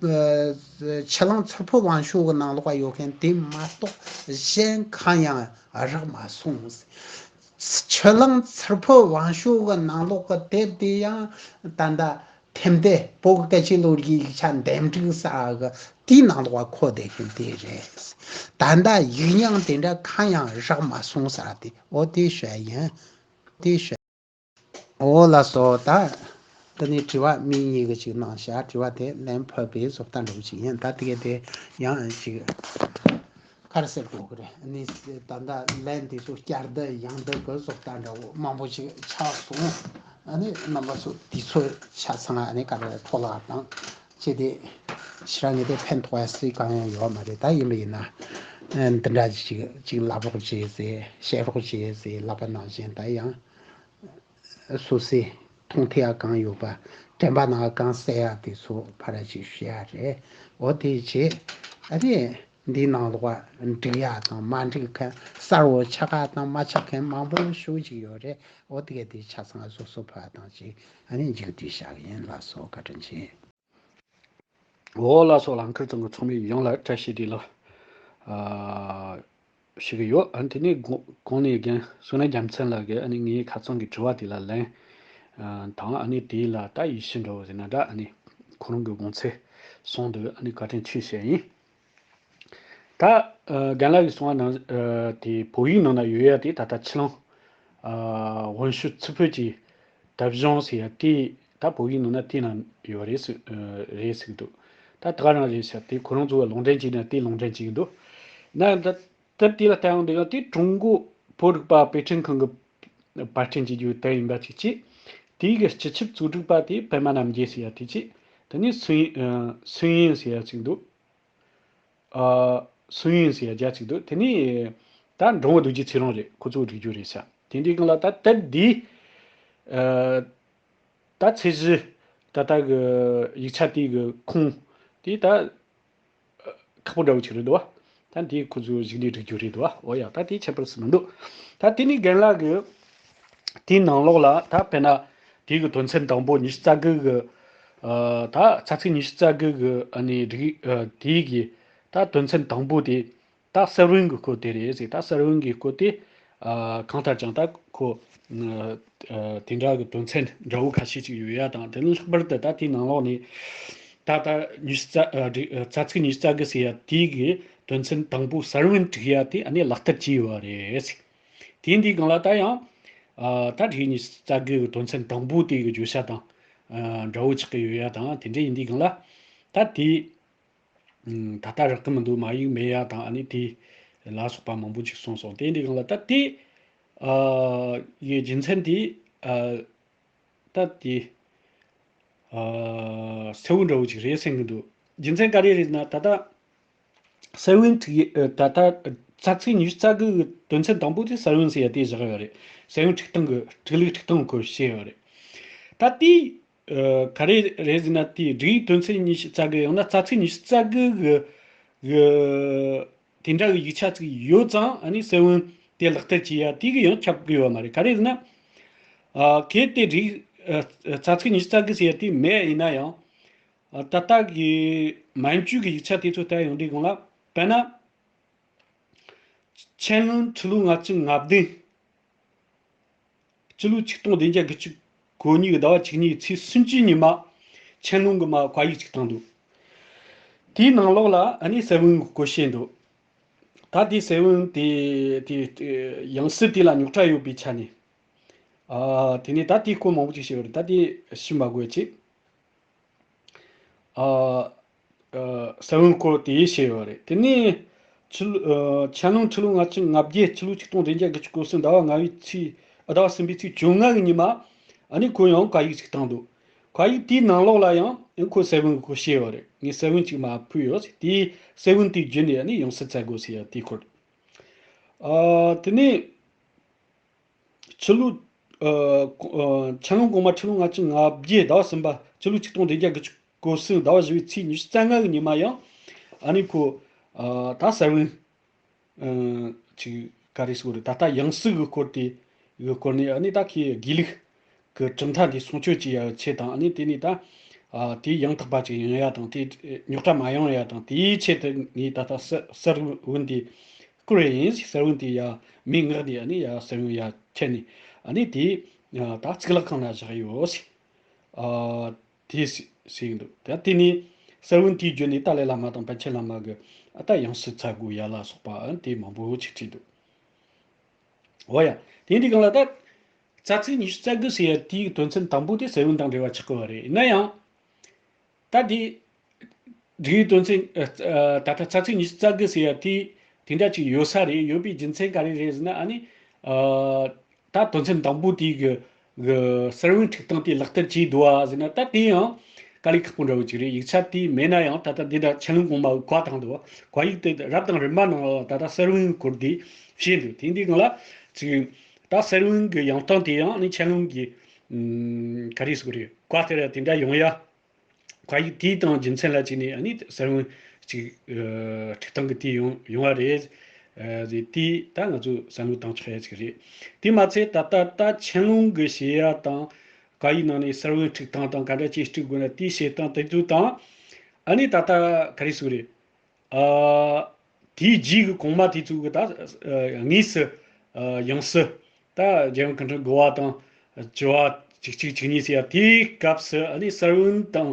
ཕྱི་གླིང་ཚུར་ཕུ་ཝང་ཤུ་གི་ནང་ལོགས་ཡོད་མཁན་དེ་མ་གཏོགས་གཞན་གང་ཡང་རག་མ་སོང་། ཕྱི་གླིང་ཚུར་ཕུ་ཝང་ཤུ་གི་ནང་ལོགས་གི་དེབ་དེ་ཡང་ད་ལྟ་ཐེམ་དེ་བོད་ཀྱི་སྐད་ཆའི་ལོ་རྒྱུས་ཡིག་ཆ་འདེམས་སྒྲིག་ཟེར་གི་དེའི་ནང་ལོགས་འཁོད་བསྡད་མཁན་དེ་རེད། ད་ལྟ་ཡིག་རྙིང་དེ་འདྲ་གང་ཡང་རག་མ་སོང་ཟེར་དེ། འོ་དེ་ཞུ་ཡ་ཡིན། དེ་ཞུ། འོ་ལགས་སོ། ད་དེ་ནས་དྲི་བ་མི་གཉིས་ཀྱིས་ཅིག་གནང་ཤག། དྲི་བ་དེ་ལན་ཕབ་པའི་བཟོ་ལྟ་འདྲ་བོ་ཅིག་ཡིན། ད་དེ་གས་དེ་ཡང་ཅིག་ག་རེ་ཟེར་དགོས་ཀྱི་རེད། ཨ་ནི་ད་ལྟ་ལན་དེ་ཚོ་བསྐྱར་ཟློས་ཡང་ཟློས་ཀྱི་བཟོ་ལྟ་འདྲ་བོ་མང་པོ་ཅིག་ཆགས་སོང་། ཨ་ནི་རྣམ་པ་ཚོ་དུས་ཚོད་ཆ་ཚང་ཨ་ནི་ག་རེ་འཕྲོ་བརླག་བཏང་བྱས་ཏེ། ཕྱིར་ངས་དེ་ཕན་ཐོགས་ཡ་སུས་གང་ཡང་ཡོད་མ་རེད། ད་ཡིན་པ་ཡིན་ན་འདི་འདྲ་ཅིག་ཅིག་ལབ་རོགས་བྱེད་ཟེར། བཤད་རོགས་བྱེད་ཟེར་ལབ་པ་ནང་བཞིན། ད་ཡང་སོ་སོས་མཐོང་ཐུབ་ཡ་གང་ཡོད་པ། དྲན་པ་ནང་གང་གསལ་ཡ་དེ་ཚོ་ཕར་ཅིག་ཞུ་ཡ་རེད། འོ་དེ་བྱས། ཨ་ནི། འདིའི་ནང་ལོགས་འགྲིག་ཡ་དང་མ་འགྲིག་མཁན། གསལ་བོ་ཆགས་ཡ་དང་མ་ཆགས་མཁན་མང་པོ་ཞེ་པོ་ཅིག་ཡོད་རེད། འོ་དེ་ག་དེ་ཆ་ཚང་བཟོ་བཟོ་ཕ་དང་ཅིག་ཨ་ནི་མཇུག་བསྡུས་བཞག་གི་ཡིན། ལགས་སོ། བཀའ་དྲིན་ཆེ། འོ་ལགས་སོ། ལགས་ཁར་ཚང་གི་ཚོགས་མི་ཡོངས་ལ་བཀྲ་ཤིས་བདེ་ལེགས་ཨ་ཞུ་གི་ཡོད། ཨ་དེ་ནས་གོང་གོང་ནས་རྒན་བསོད་ནམས་རྒྱལ་མཚན་ལགས་ཀྱིས་ཨ་ནི་ངའི་ཁ་རྩང་གི་དྲི་བ་དེ་ལ་ལན་ཨ་དང་ཨ་ནི་དེ་ལ་ད་ཡིད་ཆེས་འདྲ་བོ་ཟེར་ན་འདྲ། ཨ་ནི་ཁོ་རང་གི་དགོངས་ཚུལ་གསུངས་འདུག་ཨ་ནི་བཀའ་དྲིན་ཆེ་ཞུ་ཡ་ཡིན། ད་ཨ་རྒན་ལགས་ཀྱིས་གསུངས་པ་ནང་ཨ་དེ་བོད་ཡིག་ནང་ན་ཡོད་ཡ་དེ་ད་ལྟ་ཕྱི་གླིང་ཨ་དབང་ཤུགས་ཚུད་ཕོད་ཀྱི་དབྱིབས་གཞུང་ཟེར་ཡ་དེ་ད་བོད་ཡིག་ནང་ན་དེ་ནང་ཡོད་རེད་ཟེར་ཨ་རེད་ཟེར་གི་འདུག་ད་ད་ག་རང་རེད་ཤག་དེ་ཁོ་རང་ཚོ་གི་ལུང་འདྲེན་བྱས་ན་དེ་ལུང་འདྲེན་བྱེད་ཀྱི་འདུག་ན་ད་ད་དེ་ལ་ལྟ་ཡོང་དུས་ཡང་དེ་ཀྲུང་གོ་བོད་རིག་པ་དཔེ་སྐྲུན་ཁང་གི་པར་སྐྲུན་བྱེད་རྒྱུའི་དེབ་ཡིན་པ་གཅིག་བྱས། དེའི་གི་སྤྱི་ཁྱབ་གཙོ་སྒྲིག་པ་དེ་པད་མ་རྣམ་རྒྱལ་ཟེར་ཡ་དེ་བྱས། དེ་ནས་སུན་ཨ་སུན་ཡིན་ཟེར་ཡ་གཅིག་འདུག་ཨ་སུན་ཡིན་ཟེར་ཡ་རྒྱ་གཅིག་འདུག་དེ་ནས་ད་འབྲོང་བུ་རྡོ་རྗེ་ཚེ་རིང་རེད། ཁོ་ཚོ་སྒྲིག་རྒྱུ་རེད་ཤག་དེ་འདྲའི་སྒང་ལ་ད་དེབ་འདི་ཨ་ད་ཚད་གཞི་ད་ལྟ་གི་ཡིག་ཆ་དེ་གི་ཁུངས་དེ་ད་ཁག་པོ་འདྲ་བོ་ཅིག་རེད་འདུག་བ། ད་འདི་ཁོ་ཚོས་གཞུག་ནས་སྒྲིག་རྒྱུ་རེད་འདུག་བ། འོ་ཡ། ད་དེ་ཁྱད་པར་སུ་མི་འདུག་ད་དེ་ནས་རྒན་ལགས་ཀྱིས་དེའི་ནང་ལོགས་ལ་ད་དཔེར་ན་དེའི་གི་དོན་ཚན་དང་པོ་ཉི་ཤུ་རྩ་དགུ་གི་ཨ་ད་ཚ་ཚིགས་ཉི་ཤུ་རྩ་དགུ་གི་ཨ་ནི་སྒྲིག་ཨ་དེའི་གི་ད་དོན་ཚན་དང་པོ་དེ་ད་གསལ་བསྒྲགས་གི་སྐོར་དེ་རེད་ཟེར། ད་གསལ་བསྒྲགས་གི་སྐོར་དེ་ཨ་གང་ལྟར་ཀྱང་ད་ཁོ་ཨ་དེ་འདྲ་གི་དོན་ཚན་འདྲ་བོ་ཁ་ཤས་ཅིག་ཡོད་ཡ་དང་། དེ་ནི་ལྷག་པར་དུ་ད་དེའི་ནང་ལོགས་ནས་ད་ལྟ་ཉི་ཤུ་རྩ་ཨ་སྒྲིག་ཨ་ཚ་ཚིགས་ཉི་ཤུ་རྩ་དགུ་ཟེར་ཡ་དེའི་གི་དོན་ཚན་དང་པོ་གསལ་བསྒྲགས་བྱེད་ཡ་དེ་ཨ་ནི་ལག་བསྟར་བྱས་ཡོད་པ་རེད་ཟེར། དེ་འདིའི་སྒང་ལ་ད་ཡང་ཨ་ད་སྒྲིག་ཉི་ཤུ་རྩ་དགུ་གི་དོན་ཚན་དང་པོ་དེ་གི་བརྗོད་བྱ་དང་ཨ་འདྲ་བོ་ཆགས་ཀྱི་ཡོད་ཡ་དང་། དེ་འདྲ་ཡིན་དུས་སྒང་ལ་ད་དེ་ཨ་ད་ལྟ་རག་གི་མི་འདུག་མ་ཡིག་མེད་ཡ་དང་ཨ་ནི་དེ་ལ་སོགས་པ་མང་པོ་ཅིག་གསུངས་སོང་། དེ་འདིའི་སྒང་ལ་ད་དེ་ཨ་ཡི་རྒྱུ་མཚན་དེ་ཨ་ད་དེ་ཨ་གསལ་བོ་འདྲ་བོ་ཅིག་རེད་བསམ་གི་འདུག་རྒྱུ་མཚན་ག་རེ་རེད་ན། ད་ལྟ་གསལ་བསྒྲགས་ཨ་ད་ལྟ་ཚ་ཚིགས་ཉི་ཤུ་རྩ་དགུ་གི་དོན་ཚན་དང་པོ་དེ་གསལ་བསྒྲགས་ཟེར་ཡ་དེ་བཞག་ཡོད་རེད། གསལ་བསྒྲགས་སྒྲིག་སྟངས་གི་སྒྲིག་ལུགས་སྒྲིག་སྟངས་སྐོར་བཤད་ཡོད་རེད། ད་དེ་ཨ་ག་རེ་རེད་ཟེར་ན། དེ་སྒྲིག་དོན་ཚན་ཉི་ཤུ་རྩ་དགུ་ཡང་ན་ཚ་ཚིགས་ཉི་ཤུ་རྩ་དགུ་གི་གི་དེ་འདྲ་གི་ཡིག་ཆ་ཅིག་ཡོད་ཙང་ཨ་ནི་གསལ་བསྒྲགས་དེ་ལག་བསྟར་བྱེད་ཡ་དེ་གི་ཡང་ཁྱབ་གི་ཡོད་མ་རེད། ག་རེ་ཟེར་ན་ཨ་གལ་ཏེ་སྒྲིག་ཨ་ཚ་ཚིགས་ཉི་ཤུ་རྩ་དགུ་ཟེར་ཡ་དེ་མེད་ཡིན་ན་ཡང་ཨ་ད་ལྟ་གི་མན་ཇུ་གི་ཡིག་ཆ་དེ་ཚོ་ལྟ་ཡོང་དུས་སྒང་ལ། དཔེར་ན། ཆན་ལུང་ཁྲི་ལོ་ལྔ་བཅུ་ང་བདུན། སྤྱི་ལོ་ཆིག་སྟོང་བདུན་བརྒྱ་དགུ་བཅུ་གོ་གཉིས་ཀྱི་ཟླ་བ་བཅུ་གཉིས་ཚེས་སུམ་ཅུའི་ཉི་མ། ཆན་ལུང་གི་མ་བཀའ་ཡིག་ཅིག་བཏང་འདུག་དེའི་ནང་ལོགས་ལ་ཨ་ནི་གསལ་བསྒྲགས་སྐོར་བཤད་འདུག་ད་དེའི་གསལ་བསྒྲགས་དེ་དེ་ཡང་སྲིད་དེ་ལ་རྙོག་དྲ་ཡོད་པའི་ཆ་ནས། ཨ་དེ་ནས་ད་དེའི་སྐོར་མང་པོ་ཅིག་བཤད་ཡོད་རེད། ད་དེ་ཞུ་མ་དགོས་ཅིག་ཨ་ཨ་གསལ་བསྒྲགས་སྐོར་དེ་བཤད་ཡོད་རེད། དེ་ནས་ཕྱི་ལོ་ཨ་ཆན་ལུང་ཁྲི་ལོ་ལྔ་བཅུ་ང་བརྒྱད། ཕྱི་ལོ་ཆིག་སྟོང་བདུན་བརྒྱ་དགུ་བཅུ་གོ་གསུམ་ཟླ་བ་ལྔ་པའི་ཚེས་ཨ་ཟླ་བ་གསུམ་པའི་ཚེས་བཅོ་ལྔ་གི་ཉི་མ་ཨ་ནི་ཁོ་ཡང་བཀའ་ཡིག་ཅིག་བཏང་འདུག་བཀའ་ཡིག་དེའི་ནང་ལོགས་ལ་ཡང་ཨ་ཁོ་གསལ་བསྒྲགས་སྐོར་བཤད་ཡོད་རེད། ངས་གསལ་བསྒྲགས་ཅིག་མར་ཕུལ་ཡོད། དེའི་གསལ་བསྒྲགས་དེ་བརྒྱུད་ནས་ཨ་ནི་ཡང་སྲིད་བཙལ་དགོས་ཟེར་ཡ་དེའི་སྐོར། ཨ་དེ་ནས། ཕྱི་ལོ། ཨ་ཨ་ཆན་ལུང་གོང་མ་ཁྲི་ལོ་ལྔ་བཅུ་ང་བརྒྱད་ཟླ་བ་གསུམ་པ། ཕྱི་ལོ་ཆིག་སྟོང་བདུན་བརྒྱ་དགུ་བཅུ་གོ་གསུམ་ཟླ་བ་བཞི་པའི་ཚེས་ཉི་ཤུ་རྩ་ལྔ་གི་ཉི་མ་ཡང་ཨ་ནི་ཁོ་ཨ་ད་གསལ་བསྒྲགས་ཨ་ཅིག་ག་རེ་ཟེར་དགོས་རེད། ད་ལྟ་ཡང་སྲིད་གི་སྐོར་དེ་གི་སྐོར་ནས་ཨ་ནི་ད་ཁོས་དགེ་ལུགས་གི་གྲུབ་མཐའ་འདི་སྲུང་སྐྱོབ་བྱེད་ཡ་ཆེད་དང་། ཨ་ནི་དེ་ནས་ད་ཨ་དེ་ཡང་དག་པ་ཅིག་ཡོང་ཡ་དང་། དེ་རྙོག་དྲ་མ་ཡོང་ཡ་དང་། དེའི་ཆེད་དུ་ངས་ད་ལྟ་གསལ་གསལ་བསྒྲགས་འདི་བསྐུར་བ་ཡིན་ཟེར། གསལ་བསྒྲགས་དེ་ཡ་མིང་ངག་ནས་ཨ་ནི་ཡ་གསལ་བསྒྲགས་ཡ་ཁྱེར་ནས་ཨ་ནི་དེ་ད་གཙུག་ལག་ཁང་ན་བཞག་ཡོད་ཟེར། ཨ་དེ་ཟེར་ཟེར་གྱི་འདུག་ད་དེ་ནས་གསལ་བསྒྲགས་དེའི་བརྒྱུད་ནས་ཏཱ་ལའི་བླ་མ་དང་པཎ་ཆེན་བླ་མ་གི་ཨ་ད་ཡང་སྲིད་བཙལ་དགོས་ཡ་ལ་སོགས་པ་ཨ་དེ་མང་པོ་ཅིག་བྲིས་འདུག་འོ་ཡ། དེ་འདི་གང་ལ་ད་ཚ་ཚིགས་ཉི་ཤུ་རྩ་དགུ་ཟེར་ཡ་དེའི་དོན་ཚན་དང་པོ་དེ་གསལ་བསྒྲགས་དང་འབྲེལ་བ་ཆགས་ཀྱི་ཡོད་རེད། ཡིན་ན་ཡང་ད་དེ་སྒྲིག་ཡིག་དོན་ཚན་ཨ་ཨ་ད་ལྟ་ཚ་ཚིགས་ཉི་ཤུ་རྩ་དགུ་ཟེར་ཡ་དེ་དེ་འདྲ་ཅིག་ཡོད་ས་རེད། ཡོད་པའི་རྒྱུ་མཚན་ག་རེ་རེད་ཟེར་ན། ཨ་ནི་ཨ་ད་དོན་ཚན་དང་པོ་དེའི་གི་གི་གསལ་བསྒྲགས་སྒྲིག་སྟངས་དེ་ལག་བསྟར་བྱས་འདུག་བ་ཟེར་ན། ད་དེ་ཡང་དཀའ་ལས་ཁག་པོ་འདྲ་བོ་ཅིག་རེད། ཡིག་ཆ་དེ་མེད་ན་ཡང་ད་ལྟ་འདི་འདྲ་ཆན་ལུང་གོང་མ་གིས་བཀའ་བཏང་འདུག་བ། བཀའ་ཡིག་དེ་རབ་དང་རིམ་པ་ནང་ལ་ད་ལྟ་གསལ་བསྒྲགས་སྐོར་དེ་བཤད་འདུག་དེ་འདི་གང་ལ་ཅིག་ད་གསལ་བསྒྲགས་གི་ཡང་སྟངས་དེ་ཡང་ཨ་ནི་ཆན་ལུང་གི་ཨམ་ག་རེ་ཟེར་དགོས་རེད། བཀའ་དེ་ར་དེ་འདྲ་ཡོང་ཡ། བཀའ་ཡིག་དེའི་དང་རྒྱུ་མཚན་ལ་བྱས་ནས་ཨ་ནི་གསལ་བསྒྲགས་ ཅིག་ཨ་འཁྲུག་སྟངས་ཀྱི་དུས་ཡོང་ཡོང་བ་རེད། ཨ་རེད། དེ་ད་ང་ཚོས་བསམ་བློ་བཏང་ཆོག་ཡ་ཅིག་རེད། དེ་མ་ཚད་ད་ལྟ་ད་ཆན་ལུང་གི་བཤད་ཡ་དང་། བཀའ་ཡིག་ནང་ནས་ས་བོན་འཁྲུག་སྟངས་དང་ག་འདྲ་ཅིག་འཁྲུག་དགོས་ན་དེའི་བཤད་སྟངས་དེ་ཚོ་དང་། ཨ་ནི་ད་ལྟ་ག་རེ་ཟེར་དགོས་རེད། ཨ་དེའི་རྗེས་ཀྱི་གོང་མ་དེ་ཚོ་གི་ད་ཨ་དངོས་སུ་ཨ་ཡང་སྲིད་ད་རྒྱལ་ཡོངས་སྐུ་ཕྲེང་དགུ་བ་དང་བཅུ་བ་གཅིག་གཅིག་གཅིག་གཉིས་ཟེར་ཡ་དེའི་སྐབས་སུ་ཨ་ནི་ས་བོན་དང་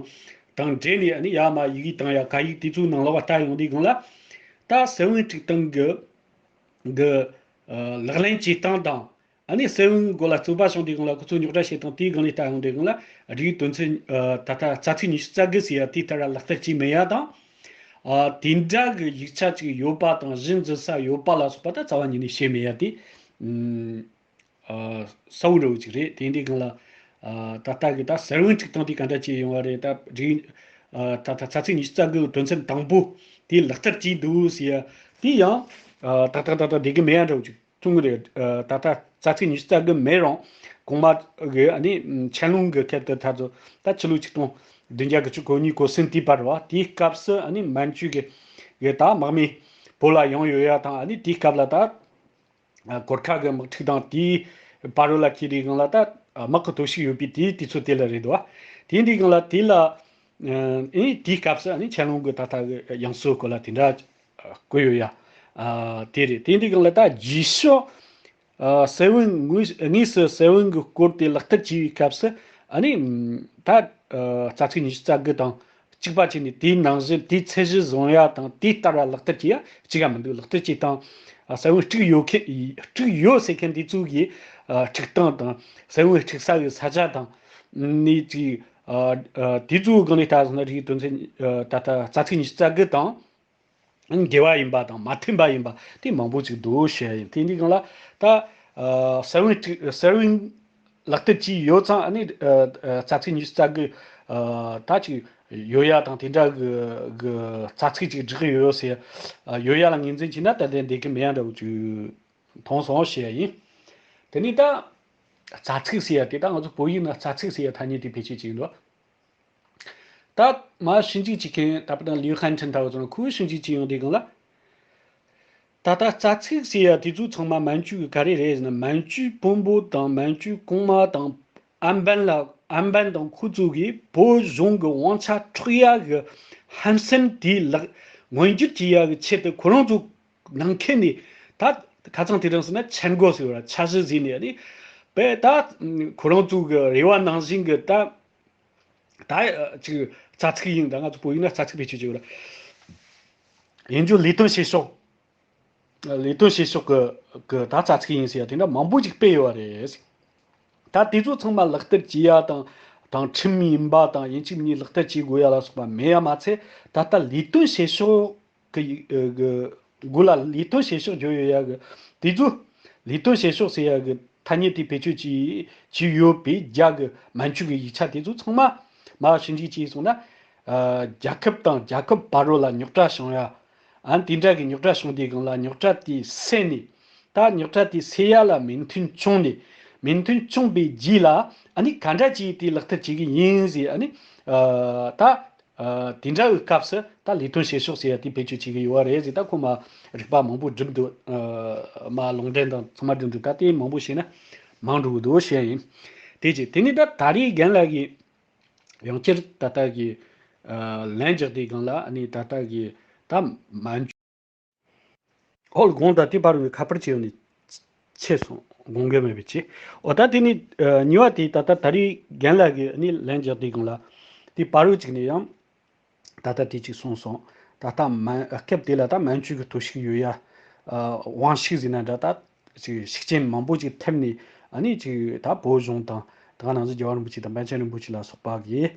དང་འབྲེལ་ནས་ཨ་ནི་ཡར་མར་ཡི་གེ་བཏང་ཡ་བཀའ་ཡིག་དེ་ཚོའི་ནང་ལོགས་ལ་ལྟ་ཡོང་དུས་སྒང་ལ། ད་ས་བོན་འཁྲུག་སྟངས་ཀྱི་གི་ཨ་ལག་ལེན་བྱེད་སྟངས་དང་། ཨ་ནི་ས་བོན་གོ་ལ་རྩོད་པ་བྱུང་དུས་སྒང་ལ་ཁོ་ཚོས་རྙོག་དྲ་བྱེད་སྟངས་དེའི་སྒང་ནས་ལྟ་ཡོང་དུས་སྒང་ལ་རིགས་དོན་ཚན་ཨ་ད་ལྟ་རྩ་ཚིག་ཉི་ཤུ་རྩ་དགུ་ཟེར་ཡ་དེ་ལྟར་ལག་བསྟར་བྱས་མེད་ཡ་དང་། ཨ་དེ་འདྲ་གི་ཡིག་ཆ་ཅིག་ཡོད་པ་དང་གཞི་འཛིན་ས་ཡོད་པ་ལ་སོགས་པ་ད་རྩ་བ་ཉིད་ནས་བཤད་མེད་ཡ་དེ་ཨ་གསལ་བོ་འདྲ་བོ་ཅིག་རེད། དེ་འདྲའི་སྒང་ལ་ཨ་ད་ལྟ་གི་ད་ས་བོན་འཁྲུག་སྟངས་དེ་ག་འདྲ་ཅིག་ཡོང་བ་རེད། ད་རིགས་ཨ་ད་ལྟ་རྩ་ཚིག་ཉི་ཤུ་རྩ་དགུ་དོན་ཚན་དང་པོ་དེ་ལག་བསྟར་བྱས་འདུག་ཟེར་ཡ་དེ་ཡང་ཨ་ཏག་ཏག་ཏག་ཏག་བསྡད་གི་མེད་ཡ་འདྲ་བོ་ཅིག་མཐོང་གི་རེད། ཨ་ད་ལྟ་རྩ་ཚིག་ཉི་ཤུ་རྩ་དགུ་མེད་རུང་གོང་མ་གི་ཨ་ནི་ཆན་ལུང་གི་སྐབས་དེ་ད་ཚོ་ད་ཕྱི་ལོ་ཆིག་སྟོང་བདུན་བརྒྱ་དགུ་བཅུ་གོ་གཉིས་གོ་གསུམ་དེའི་བར་བ་དེའི་སྐབས་སུ་ཨ་ནི་མན་ཇུ་གི་གི་ད་དམག་མི་བོད་ལ་ཡོང་ཡོད་ཡ་དང་། ཨ་ནི་དེའི་སྐབས་ལ་ད་ཨ་གོར་ཁ་གི་དམག་འཁྲུག་དང་དེའི་བར་བ་ལ་འཁེལ་དུས་སྒང་ལ་ད་དམག་གི་སྟོབས་ཤུགས་ཡོད་པའི་དེའི་དུས་ཚོད་དེ་ལ་རེད་འདུག་དེ་འདྲའི་སྒང་ལ་དེ་ལ་ཨ་ནི་དེའི་སྐབས་སུ་ཨ་ནི་ཆན་ལུང་གི་ད་ལྟ་གི་ཡང་སྲིད་སྐོར་ལ་དེ་འདྲ་བཀོད་ཡོད་ཡ། ཨ་དེ་རེད། དེ་འདྲའི་སྒང་ལ་ད་རྗེས་ཕྱོགས་ཨ་ས་བོན་དངོས་དངོས་སུ་ས་བོན་གྱི་སྐོར་དེ་ལག་བསྟར་བྱས་པའི་སྐབས་སུ་ཨ་ནི་ད་ཨ་རྩ་ཚིག་ཉི་ཤུ་རྩ་དགུ་དང་གཅིག་པ་བྱས་ནས་དེའི་ནང་བཞིན་དེའི་ཚད་གཞི་བཟུང་ཡ་དང་དེ་ལྟར་བ་ལག་བསྟར་བྱེད་ཡ་གཅིག་ཡ་མི་འདུག་ལག་བསྟར་བྱེད་སྟངས་ཨ་ས་བོན་དཀྲུགས་ཡོད་ཁེ་དཀྲུགས་ཡོད་ཟེར་མཁན་དེ་ཚོ་གི་ཨ་འཁྲུག་སྟངས་དང་ས་བོན་དཀྲུགས་ས་གི་ས་ཆ་དང་ནི་ཅིག་ཨ་ཨ་དེ་ཚོའི་སྒང་ནས་ལྟ་སོང་ན་རིགས་དོན་ཚན་ཨ་ད་ལྟ་རྩ་ཚིག་ཉི་ཤུ་རྩ་དགུ་དང་། འགལ་བ་ཡིན་པ་དང་མ་མཐུན་པ་ཡིན་པ་དེ་མང་པོ་ཅིག་འདུག་བཤད་ཡིན། དེ་འདི་སྒང་ལ་ད་ཨ་ས་བོན་ཅིག་ས་བོན་ལག་བསྟར་གྱིས་ཡོད་ཙང་ཨ་ནི་ཨ་ཨ་རྩ་ཚིག་ཉི་ཤུ་རྩ་དགུ་ཨ་ད་ཅིག་ཡོད་ཡ་དང་དེ་འདྲ་གི་གི་རྩ་ཚིག་ཅིག་བསྒྲིགས་ཡོད་ཟེར་ཨ་ཡོད་ཡ་ལ་ངོས་འཛིན་བྱས་ན་ད་ལྟ་འདི་གི་མེད་ཡ་འདྲ་བོ་ཅིག་མཐོང་སོང་བཤད་ཡ་ཡིན། དེ་ནི་ད་རྩ་ཚིག་ཟེར་ཡ་དེ་ད་ང་ཚོ་བོད་ཡིག་ནང་རྩ་ཚིག་ཟེར་ཡ་ཐ་སྙད་དེ་བེད་སྤྱོད་བྱེད་ཀྱི་འདུག་ད་མ་ཞིབ་འཇུག་བྱེད་མཁན་ད་བར་དུ་ལིའུ་ཧན་ཁྲིན་ལྟ་བུ་ཚོ་ནི་ཁོས་ཞིབ་འཇུག་བྱེད་ཡོང་དུས་སྒང་ལ། ད་ལྟ་རྩ་ཚིག་ཟེར་ཡ་དེ་ཚོ་ཚང་མ་མན་ཇུ་གི་ག་རེ་རེད་ཟེར་ན། མན་ཇུ་བོན་པོ་དང་མན་ཇུ་གོང་མ་དང་ཨན་པན་ལ་ཨན་པན་དང་ཁོ་ཚོ་གིས་བོད་གཞུང་གི་དབང་ཆ་འཕྲོག་ཡ་གི་ཧམ་སེམས་དེ་ལག་མངོན་འགྱུར་བྱེད་ཡ་གི་ཆེད་དུ་ཁོ་རང་ཚོ་ནང་ཁུལ་ནས་ད་ཁ་སང་དེ་རིང་ཟེར་ན་ཆན་གོ་ཟེར་བ་འཆར་གཞི་ཟིན་ནས་ནི་བས་ད་ཁོ་རང་ཚོ་གི་རེ་བ་ནང་བཞིན་གི་ད། ད་ཅིག་རྩ་ཚིག་ཡིན། ད་ང་ཚོ་བོད་ཡིག་ན་རྩ་ཚིག་བེད་སྤྱོད་བྱེད་དགོས་ར། ཡིན་རྒྱུ་ལས་དོན་བྱེད་ཕྱོགས། ལས་དོན་བྱེད་ཕྱོགས་ཀྱི་ཀྱི་ད་རྩ་ཚིག་ཡིན་ཟེར་ཡ་དེ་འདྲ་མང་པོ་ཅིག་སྤེལ་ཡོད་པ་རེད། ད་དེ་ཚོ་ཚང་མ་ལག་བསྟར་བྱེད་ཡ་དང་དང་ཁྲིམས་ཡིན་པ་དང་ཡིན་གཅིག་མིན་གཉིས་ལག་བསྟར་བྱེད་དགོས་ཡ་ལ་སོགས་པ་མེད་ཡ་མ་ཚད། ད་ལྟ་ལས་དོན་བྱེད་ཕྱོགས་ཀྱི་ཡི་ཨ་གི་འགོ་ལ་ལས་དོན་བྱེད་ཕྱོགས་བརྗོད་ཡོད་ཡ་གི་དེ་ཚོ་ལས་དོན་བྱེད་ཕྱོགས་ཟེར་ཡ་གི་ཐ་སྙད་དེ་བེད་སྤྱོད་བྱས་བྱས་ཡོད་པའི་རྒྱ་གི་མན་ཇུ་གི་ཡིག་ཆ་དེ་ཚོ་ཚང་མ་མར་ཞིབ་འཇུག་བྱས་སོང་ན། ཨ་རྒྱལ་ཁབ་དང་རྒྱལ་ཁབ་བར་རོ་ལ་རྙོག་དྲ་བྱུང་ཡ། ཨ་ནི་དེ་འདྲ་གི་རྙོག་དྲ་བྱུང་དུས་སྒང་ལ་རྙོག་དྲ་དེ་སེལ་ནས། ད་རྙོག་དྲ་དེ་སེལ་ཡ་ལ་མོས་མཐུན་བྱུང་ནས། མོས་མཐུན་བྱུང་པའི་རྗེས་ལ་ཨ་ནི་ག་འདྲ་བྱས་དེ་ལག་བསྟར་བྱེད་ཀྱི་ཡིན་ཟེར། ཨ་ནི་ཨ་ད། ཨ་དེ་འདྲ་བའི་སྐབས་སུ་ད་ལས་དོན་བྱེད་ཕྱོགས་ཟེར་ཡ་དེ་བེད་སྤྱོད་བྱེད་ཀྱི་ཡོད་པ་རེད་ཟེར། ད་ཁོ་མ་རིག་པ་མང་པོ་བསྒྲུབས་འདུག་ཨ་མ་ལུང་འདྲེན་དང་ཚང་མ་བསྒྲུབས་འདུག་ད་དེ་མང་པོ་བྱས་ན་མང་འགྲོ་གི་འདུག་བཤད་ཡིན། དེ་རྗེས་དེ་ནས་ད་ད་རེས་རྒན་ལགས་ཀྱིས་ཡང་བསྐྱར་ད་ལྟ་གི་ཨ་ལན་རྒྱག་དུས་སྒང་ལ་ཨ་ནི་ད་ལྟ་གི་ད་མན་ཨོ་དགོངས་དག་དེ་བར་བའི་ཁ་པར་བྱས་ཡོང་ནས་ཆད་སོང་། དགོངས་འགལ་མེད་པའི་ཆེད། ཨོ་ད་དེ་ནི་ཨ་གཉིས་པ་དེ་ད་ལྟ་ད་རེས་རྒན་ལགས་ཀྱིས་ནི་ལན་རྒྱག་དུས་སྒང་ལ་དེ་བར་བའི་གཅིག་ནས་ཡང་ད་ལྟ་དེ་གཅིག་གསུངས་སོང་། ད་ལྟ་མན་སྐབས་དེ་ལ་ད་མན་ཇུ་གི་གཏོར་བཤིག་ཡོད་ཡ། ཨ་དབང་ཤུགས་ཟེར་ན་འདྲ། ད་ཅིག་ཤུགས་རྐྱེན་མང་པོ་ཅིག་ཐེབས་ནས་ཨ་ནི་ཅིག་ད་བོད་གཞུང་དང་ད་ག་ནང་བཞིན་རྒྱལ་བ་རིན་པོ་ཆེ་དང་པཎ་ཆེན་རིན་པོ་ཆེ་ལ་སོགས་པ་གིས་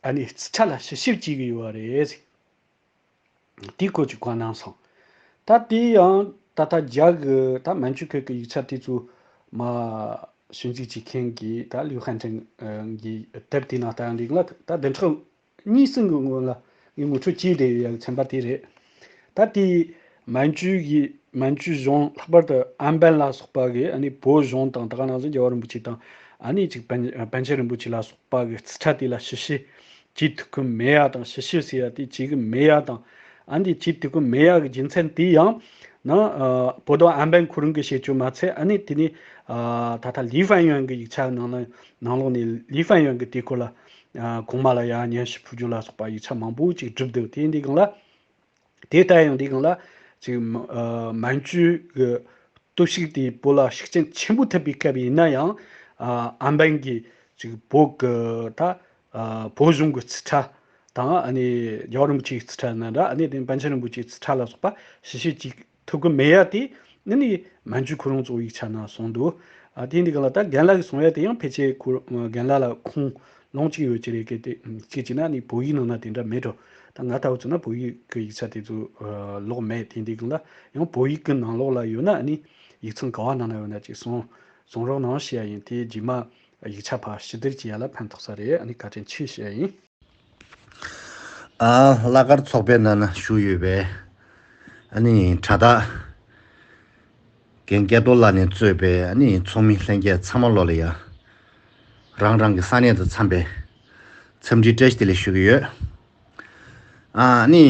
ཨ་ནི་རྩིས་ཁྲ་ལ་ཞིབ་དཔྱད་བྱེད་ཀྱི་ཡོད་པ་རེད། དེ་སྐོར་གྱི་བཀའ་གནང་སོང་། ད་དེ་ཡང་ད་ལྟ་རྒྱ་གི་ད་མན་ཇུ་ཁུལ་གྱི་ཡིག་ཆ་དེ་ཚོ་མ་ཞིབ་འཇུག་བྱེད་མཁན་གྱི་ད་ལིའུ་ཧན་ཁྲེང་གི་དེབ་དེའི་ནང་ལྟ་ཡང་འདི་ལ་ད་བདུན་ཕྲག་གཉིས་གསུམ་གྱི་སྔོན་ལ་ངས་ངོ་སྤྲོད་བྱས་བསྡད་ཡོད་ཡ་གི་ཚན་པ་དེ་རེད། ད་དེ་མན་ཇུ་གི་མན་ཇུ་གཞུང་ལྷག་པར་དུ་ཨན་པན་ལ་སོགས་པ་གི་ཨ་ནི་བོད་གཞུང་དང་ད་ག་ནང་བཞིན་རྒྱལ་བ་རིན་པོ་ཆེ་དང་ཨ་ནི་ཅིག་པཎ་པཎ་ཆེན་རིན་པོ་ཆེ་ལ་སོགས་པ་གི་རྩིས་ཁྲ་དེ་ལ་ཞིབ་བཤེར་བྱེད་ཐུབ་ཀྱི་མེད་ཡ་དང་། ཞིབ་བཤེར་ཟེར་ཡ་དེ་བྱེད་གི་མེད་ཡ་དང་ ཨ་འདི་ཅིག་དེ་ཀུན་མེད་ཡག་གི་རྒྱུ་མཚན་དེ་ཡང་ན་ཨ་བོད་དོ་ཨན་པན་ཁོ་རང་གི་བཤད་རྒྱུ་མ་ཚད། ཨ་ནི་དེ་ནི་ཨ་ད་ལྟ་ལི་ཧྥན་ཡོན་གི་ཡིག་ཆ་ནང་ལ་ནང་ལོགས་ནས་ལི་ཧྥན་ཡོན་གི་དེ་སྐོར་ལ་ཨ་གོང་མ་ལ་ཡང་སྙན་ཞུ་ཕུལ་རྒྱུ་ལ་སོགས་པ་ཡིག་ཆ་མང་པོ་ཅིག་བསྒྲུབས་འདུག་དེ་འདི་སྒང་ལ། དེ་ལྟ་ཡང་འདི་སྒང་ལ་ཅིག་མ་ཨ་མན་ཇུ་གི་སྟོབས་ཤུགས་དེ་བོད་ལ་ཤུགས་རྐྱེན་ཆེན་པོ་ཐེབས་པའི་སྐབས་ཡིན་ན་ཡང་ཨ་ཨན་པན་གྱི་ཅིག་བོད་ཀྱི་ད་ཨ་བོད་གཞུང་གི་རྩིས་ཁྲ་དང་ཨ་ནི་རྒྱལ་བ་རིན་པོ་ཆེའི་རྩིས་ཁྲ་ན་འདྲ། ཨ་ནི་དེ་པཎ་ཆེན་རིན་པོ་ཆེའི་རྩིས་ཁྲ་ལ་སོགས་པ་ཞིབ་ཞིབ་ཅིག་ཐུབ་ཀྱི་མེད་ཡ་དེ་ནི་ནི་མན་ཇུ་ཁོ་རང་གཙོ་བོ་ཡིག་ཆ་ནང་གསུངས་འདུག་ཨ་དེ་འདི་སྒང་ལ་ད་རྒན་ལགས་ཀྱིས་གསུང་ཡ་དེ་ཡང་ཕལ་ཆེར་ཁོ་རྒན་ལགས་ལ་ཁུངས་ལོང་གཅིག་ཡོད་ཀྱི་རེད་གི། དེ་གཅིག་བྱས་ན་ནི་བོད་ཡིག་ནང་ན་དེ་འདྲ་མེད་འགྲོ། ད་ང་ལྟ་བུ་ཚོ་ན་བོད་ཡིག་གི་ཡིག་ཆ་དེ་ཚོ་ཨ་ཀློག་མེད། དེ་འདི་སྒང་ལ་ཡང་བོད་ཡིག་གི་ནང་ལོགས་ལ་ཡོད་ན་ནི་ཡིག་ཚང་ག་བ་ནང་ན་ཡོད་ན་ཅིག་གསུང་གསུང་རོགས་གནང་ཞུ་ཡ་ཡིན། དེ་རྗེས་མ་ཡིག་ཆ་ཕར་ཕྱི་བསྒྱུར་བྱེད་ཡ་ལ་ཕན་ཐོགས་ས་རེད། ཨ་ནི་བཀའ་དྲིན་ཆེ་ཞུ་ཡ་ཡིན། ཨ་གླ་གར་ཚོགས་པའི་ནང་ན་བཞུགས་ཡོད་པའི་ཨ་ནི་དྲ་བདག་རྒན་སྐལ་རྡོར་ལགས་ནས་གཙོས་པའི་ཨ་ནི་ཚོགས་མི་ལྷན་རྒྱས་ཚང་མ་ལོ་ལ་ཡ་རང་རང་གི་ས་གནས་དང་འཚམས་པའི་འཚམས་འདྲི་བཀྲ་ཤིས་བདེ་ལེགས་ཞུ་གི་ཡོད། ཨ་ནི་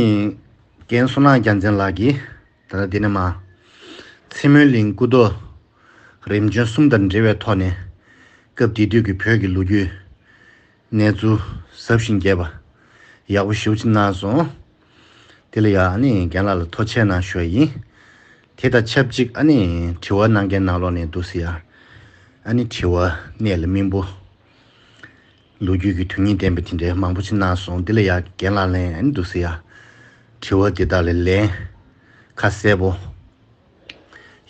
རྒན་བསོད་ནམས་རྒྱལ་མཚན་ལགས་ཀྱིས་ད་ལྟ་འདི་ནས་མ་ཚེ་སྨོན་གླིང་སྐུ་ཐོག་རིམ་བྱོན་གསུམ་དང་འབྲེལ་བའི་ཐོག་ནས་སྐབས་དེ་དུས་ཀྱི་བོད་ཀྱི་ལོ་རྒྱུས་གནས་ཚུལ་ཟབ་ཞིང་རྒྱས་པ་ཡག་པོ་ཞེ་པོ་ཅིག་གནང་སོང་། དེ་ལ་ཡང་ཨ་ནི་རྒན་ལགས་ལ་ཐུགས་རྗེ་ཆེ་གནང་ཞུ་བ་ཡིན། དེ་དང་ཆབས་ཅིག་ཨ་ནི་དྲི་བ་གནང་མཁན་ནང་ལོགས་ནས་འདུག་སེ་ཡ། ཨ་ནི་དྲི་བ་གནད་ལ་སྨིན་པོ། ལོ་རྒྱུས་ཀྱི་དོན་སྙིང་ལྡན་པའི་དེ་འདྲའི་མང་པོ་ཅིག་གནང་སོང་། དེ་ལ་ཡང་རྒན་ལགས་ལན་ཨ་ནི་འདུག་སེ་ཡ། དྲི་བ་དེ་དག་ལ་ལན་ཁ་གསལ་པོ་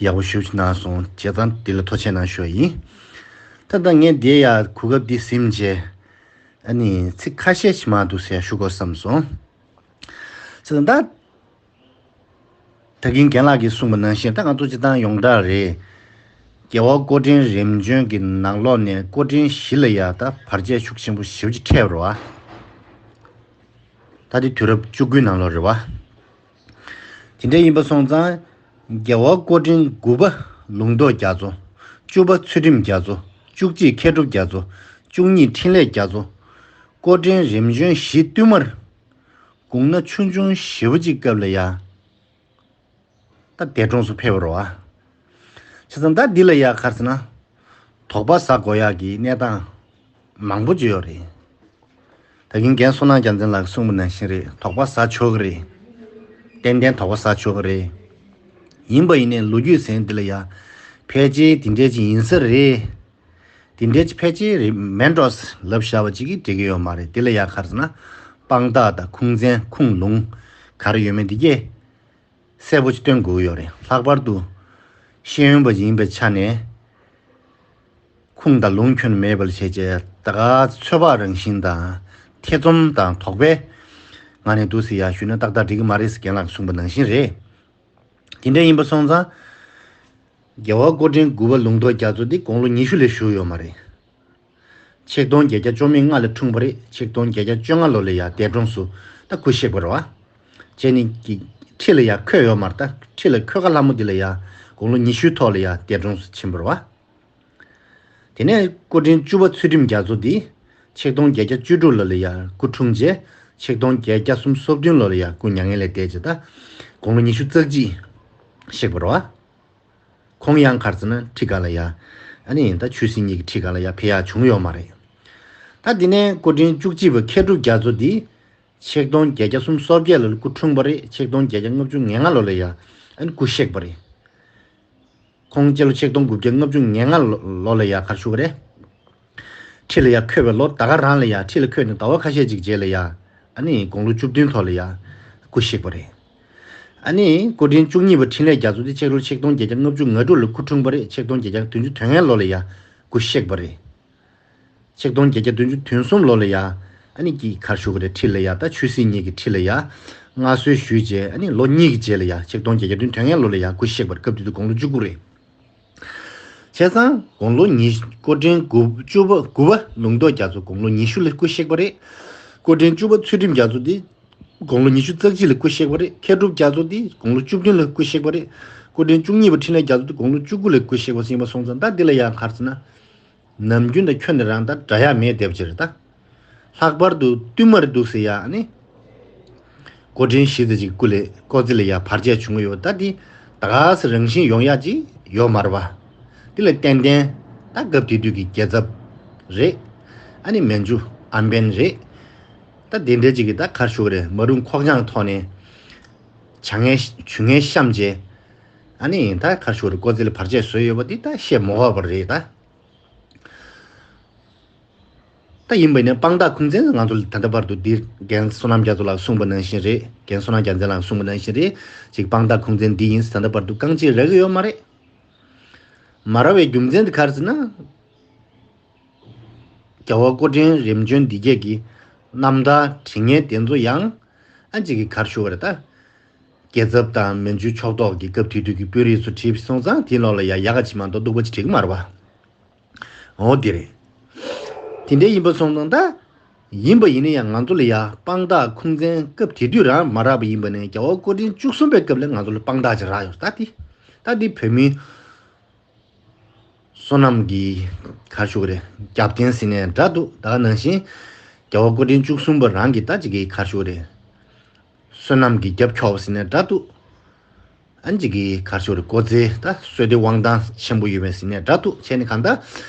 ཡག་པོ་ཞེ་པོ་ཅིག་གནང་སོང་། བྱས་ཙང་དེ་ལ་ཐུགས་རྗེ་ཆེ་གནང་ཞུ་བ་ཡིན། ད་ལྟ་ངས་འདི་ཡ་གོ་སྐབས་འདི་ཟིན་རྗེས་ཨ་ནི་ཚིག་ཁ་ཤས་ཤིག་མར་འདུག་སེ་ཡ་ཞུ་དགོས་བསམ་སོང་། བྱས་ཙང་ད། ད་གིན་རྒན་ལགས་ཀྱིས་གསུངས་པ་ནང་བཞིན་ད་ང་ཚོ་སྤྱིར་བཏང་ཡོངས་གྲགས་རེད། རྒྱལ་བ་སྐུ་ཕྲེང་རིམ་བྱོན་གྱི་ནང་ལོགས་ནས་སྐུ་ཕྲེང་བཞི་ལ་ཡ་ད་བར་ཆད་ཤུགས་ཆེན་པོ་ཞེ་པོ་ཅིག་འཕྲད་པ་རེད་བ། ད་དེ་དུས་རབས་བཅུ་དགུའི་ནང་ལོགས་རེད་བ། དེ་འདྲ་ཡིན་པ་སོང་ཙང་རྒྱལ་བ་སྐུ་ཕྲེང་དགུ་པ་ལུང་རྟོགས་རྒྱ་མཚོ། བཅུ་པ་ཚུལ་ཁྲིམས་རྒྱ་མཚོ། བཅུ་གཅིག་མཁས་གྲུབ་རྒྱ་མཚོ། བཅུ་གཉིས་འཕྲིན་ལས་རྒྱ་མཚོ། སྐུ་ཕྲེང་རིམ་བྱོན་བཞི་བསྟུད་མར། དགུང་ན་ཆུང་ཆུང་ཞེ་པོ་ཅིག་སྐབས་ལ་ཡ། ད་འདས་གྲོངས་སུ་ཕེབས་པ་རེད་བ། བྱས་ཙང་ད་འདི་ལ་ཡ་ག་རེ་ཟེར་ན། དོགས་པ་ཟ་དགོས་ཡག་གི་གནས་སྟངས་མང་པོ་ཅིག་ཡོད་རེད། ད་གིན་རྒན་བསོད་ནམས་རྒྱལ་མཚན་ལགས་གསུངས་པ་ནང་བཞིན་རེད། དོགས་པ་ཟ་ཆོག་གི་རེད། ཏན་ཏན་དོགས་པ་ཟ་ཆོག་གི་རེད། ཡིན་པ་ཡིན་ནའི་ལོ་རྒྱུས་ཟེར་འདི་ལ་ཡ། ཕལ་ཆེར་འདི་འདྲས་ཅིག་ཡིན་ས་རེད། དེ་འདྲའི་ཕལ་ཆེར་རེད་མེད་འགྲོ་ལབ་བཞག་པ་ཅིག་གིས་འགྲིག་གི་ཡོད་མ་རེད། དེ་ལ་ཡ་ག་རེ་ཟེར་ན། དཔང་རྟགས་དང་ཁུངས་བཙན་ཁུངས་ལུང་ག་རེ་ཡོད་མེད་འདི་གས་གསལ་པོ་ཅིག་སྟོན་དགོས་ཀྱི་ཡོད་རེད། ལྷག་པར་དུ་ཤེས་ཡོན་པ་ཡིན་པའི་ཆ་ནས་ཁུངས་དང་ལུང་ཁྱོན་མེད་པ་ལ་བྱས་རྗེས་ད་ག་ཚོད་དཔག་རང་བཞིན་དང་ཐེ་ཚོམ་དང་དོགས་པའི་ངང་ནས་འདུག་སེ་ཡ་ཞུས་ན་ཏག་ཏག་འགྲིག་གི་མ་རེད་ཟེར་རྒན་ལགས་ཀྱིས་གསུངས་པ་ནང་བཞིན་རེད། དེ་འདྲ་ཡིན་པ་སོང་ཙང་། རྒྱལ་བ་སྐུ་ཕྲེང་དགུ་པ་ལུང་རྟོགས་རྒྱ་མཚོ་འདི་དགུང་ལོ་ཉི་ཤུ་ལས་བཞུགས་ཡོད་མ་རེད། ཆིག་སྟོང་བརྒྱད་བརྒྱ་བཅུ་མེད་ལྔ་ལ་འཁྲུངས་པ་རེད། ཆིག་སྟོང་བརྒྱད་བརྒྱ་བཅོ་ལྔ་ལོ་ལ་ཡ་འདས་གྲོངས་སུ་ད་སྐུ་གཤེགས་པ་རེད་བ། བྱས་ནས་ཀྱི་ཁྲི་ལ་ཡ་འཁོད་ཡོད་མ་རེད། ད་ཁྲི་ལ་འཁོད་ཁ་ལྷ་མོ་འདི་ལ་ཡ་དགུང་ལོ་ཉི་ཤུའི་ཐོག་ལ་ཡ་འདས་གྲོངས་སུ་ཕྱིན་པ་རེད་བ། དེ་ནས་སྐུ་ཕྲེང་བཅུ་པ་ཚུལ་ཁྲིམས་རྒྱ་མཚོ་འདི་ཆིག་སྟོང་བརྒྱད་བརྒྱ་བཅུ་དྲུག་ལོ་ལ་ཡ་སྐུ་འཁྲུངས་རྗེས་ཆིག་སྟོང་བརྒྱད་བརྒྱ་སུམ་ཅུ་སོ་བདུན་ལོ་ལ་ཡ་སྐུ་མྱ་ངན་ལས་འདས་རྗེས་ད་དགུང་ལོ་ཉི་ཤུ་རྩ་གཅིག་གཤེགས་པ་རེད་བ། ཁོང་ཡང་ག་རེ་ཟེར་ན་ཁྲི་སྒང་ལ་ཡ། ཨ་ནི་ད་ཆོས་སྲིད་གཉིས་ཀྱི་ཁྲི་སྒང་ལ་ཡ་ཕེབས་ཡག་བྱུང་ཡོད་མ་རེད། ད་འདི་ནས་སྐུ་ཕྲེང་བཅུ་གཅིག་པ་མཁས་གྲུབ་རྒྱ་མཚོ་འདི། ཆིག་སྟོང་བརྒྱད་བརྒྱ་སུམ་ཅུ་སོ་བརྒྱད་ལོར་སྐུ་འཁྲུངས་པ་རེད། ཆིག་སྟོང་བརྒྱད་བརྒྱ་ལྔ་བཅུ་ང་ལྔ་ལོ་ལ་ཡ། ཨ་ནི་སྐུ་གཤེགས་པ་རེད། ཁོང་སྤྱི་ལོ་ཆིག་སྟོང་དགུ་བརྒྱ་ལྔ་བཅུ་ང་ལྔ་ལོ་ལ་ཡ་ག་རེ་ཞུ་གི་རེད། ཁྲི་ལ་ཡ་འཁོད་པའི་ལོ་ད་ག་རང་ལ་ཡ་ཁྲི་ལ་འཁོད་ནས་ཟླ་བ་ཁ་ཤས་ཅིག་རྗེས་ལ་ཡ། ཨ་ནི་དགུང་ལོ་བཅུ་བདུན་ཐོག་ལ་ཡ། སྐུ་གཤེགས་པ་རེད། ཨ་ནི་སྐུ་ཕྲེང་བཅུ་གཉིས་པ་འཕྲིན་ལས་རྒྱ་མཚོ་དེ་ཆིག་ལོ་ཆིག་སྟོང་བརྒྱད་བརྒྱ་ལྔ་བཅུ་ང་དྲུག་ལ་སྐུ་འཁྲུངས་པ་རེད། ཆིག་སྟོང་བརྒྱད་བརྒྱ་བདུན་ཅུ་དོན་ལྔ་ལོ་ལ་ཡ་སྐུ་གཤེགས་པ་རེད། ཆིག་སྟོང་བརྒྱད་བརྒྱ་བདུན་ཅུ་དོན་གསུམ་ལོ་ལ་ཡ་ཨ་ནི་ཀྱི་ག་རེ་ཞུ་གི་རེད། ཁྲི་ལ་ཡ་ད་ཆོས་སྲིད་གཉིས་ཀྱི་ཁྲི་ལ་ཡ་མངའ་གསོལ་ཞུས་རྗེས་ཨ་ནི་ལོ་གཉིས་ཀྱི་རྗེས་ལ་ཡ་ཆིག་སྟོང་བརྒྱད་བརྒྱ་བདུན་དོན་ལྔ་ལོ་ལ་ཡ་སྐུ་གཤེགས་པར་སྐབས་དེ་དུས་དགུང་ལོ་བཅུ་དགུ་རེད། བྱས་ཙང་དགུང་ལོ་ཉི་སྐུ་ཕྲེང་དགུ་བཅུ་པ་དགུ་པ་ལུང་རྟོགས་རྒྱ་མཚོ་དགུང་ལོ་ཉི་ཤུ་ལ་སྐུ་གཤེགས་པ་རེད། སྐུ་ཕྲེང་བཅུ་པ་ཚུལ་ཁྲིམས་རྒྱ་མཚོ་དེ་དགུང་ལོ་ཉི་ཤུ་རྩ་གཅིག་ལ་སྐུ་གཤེགས་པ་རེད། མཁས་གྲུབ་རྒྱ་མཚོ་དེ་དགུང་ལོ་བཅུ་བདུན་ལ་སྐུ་གཤེགས་པ་རེད། སྐུ་ཕྲེང་བཅུ་གཉིས་པ་འཕྲིན་ལས་རྒྱ་མཚོ་དེ་དགུང་ལོ་བཅུ་དགུ་ལ་སྐུ་གཤེགས་པ་ཟིན་པ་སོང་ཙང་ད་འདི་ལ་ཡང་ག་རེ་ཟེར་ན། ནམ་རྒྱུན་དང་ཁྱོན་ནས་རང་ད་འདྲ་ཡག་མེད་བསྡད་པ་ཅིག་རེད་ད། ལྷག་པར་དུ་བསྟུད་མར་འདུག་ཟེར་ཡ་ཨ་ནི། སྐུ་ཕྲེང་བཞི་ཙམ་ཅིག་སྐུ་ལས་སྐུ་ཚེ་ལ་ཡ་བར་ཆད་བྱུང་གི་ཡོད། ད་འདི་ད་ག་སེ་རང་བཞིན་ཡོང་ཡག་ཅིག་ཡོད་མ་རེད་པ། དེ་ལ་ཏན་ཏན་ད་སྐབས་དེ་དུས་ཀྱི་རྒྱལ་ཚབ་རེད། ཨ་ནི་མན་ཇུ་ཨམ་བན་རེད། ད་དེ་འདྲ་ཅིག་གི་ད་ག་རེ་ཞུ་དགོས་རེད། མ་རུངས་ཁོག་བཅངས་ཐོག་ནས་བྱ་ངན་ཇུས་ངན་བཤམས་བྱས། ཨ་ནི་ད་ག་རེ་ཞུ་དགོས་རེད། སྐུ་ཚེ་ལ་བར་ཆད་བཟོས་ཡོད་པ་འདི་ད་བཤད་མ་དགོས་པ་རེད་ད། ད་ཡིན་པ་ཡིན་ན་དཔང་རྟགས་ཁུངས་བཙན་ང་ཚོ་ལ་ད་ལྟ་བར་དུ་འདིར་རྒན་བསོད་ནམས་རྒྱ་མཚོ་ལགས་གསུངས་པ་ནང་བཞིན་རེད། རྒན་བསོད་ནམས་རྒྱལ་མཚན་ལགས་གསུངས་པ་ནང་བཞིན་རེད། ཅིག་དཔང་རྟགས་ཁུངས་བཙན་འདི་ཡིན་ཟེར་ད་ལྟ་བར་དུ་རྐང་གཅིག་རག་གི་ཡོད་མ་རེད། མ་རག་པའི་རྒྱུ་མཚན་དེ་ག་རེ་ཟེར་ན། རྒྱལ་བ་སྐུ་ཕྲེང་རིམ་བྱོན་འདི་གས་ཀྱི་རྣམ་ཐར་བྲིས་མཁན་དེ་ཚོ་ཡང་ཨ་ཅིག་གི་ག་རེ་ཞུ་དགོས་རེད་ད། རྒྱལ་ཚབ་དང་མན་ཇུ་ཕྱོགས་གཏོགས་ཀྱི་སྐབས་དེ་དུས་ཀྱི་དཔོན་རིགས་ཚོ་བྲིས་སོང་ཙང་དེའི་ལོག་ལ་ཡ་ཡག་ག་ཅིག་མ་གཏོགས་སྡུག་པ་ཅིག་བྲིས་ཀྱི་མ་རེད་པ། འོ་དེ་རེད། དེ་འདྲ་ཡིན་པ་སོང་ཙང་ད། ཡིན་པ་ཡིན་ན་ཡང་ང་ཚོ་ལ་ཡ་དཔང་རྟགས་ཁུངས་བཙན་སྐབས་དེ་དུས་རང་མ་རག་པ་ཡིན་པ་ནས་རྒྱལ་བ་སྐུ་ཕྲེང་བཅུ་གསུམ་པའི་སྐབས་ལ་ང་ཚོ་ལ་དཔང་རྟགས་ཅིག་རག་ཡོད། ད་དེ་ད་དེ་བོད་མི་བསོད་ནམས་ཀྱི་ག་རེ་ཞུ་དགོས་རེད། རྒྱབ་རྟེན་ཟེར་ནས་འདྲ་འདུག་ད་ག་ནང་བཞིན་རྒྱལ་བ་སྐུ་ཕྲེང་བཅུ་གསུམ་པ་རང་གི་ད་ཅིག་གི་ག་རེ་ཞུ་དགོས་རེད། བསོད་ནམས་ཀྱི་རྒྱབ་ཁྱོགས་པ་ཟེར་ནས་འདྲ་འདུག་ཨ་ནི་ཅིག་གི་ག་རེ་ཞུ་དགོས་རེད། སྐུ་ཚེ་ད་བསོད་བདེ་དབང་ཐང་ཆེན་པོ་ཡོད་པས་ཟེར་ནས་འདྲ་འདུག་བྱས་ནས་གང་ལྟར་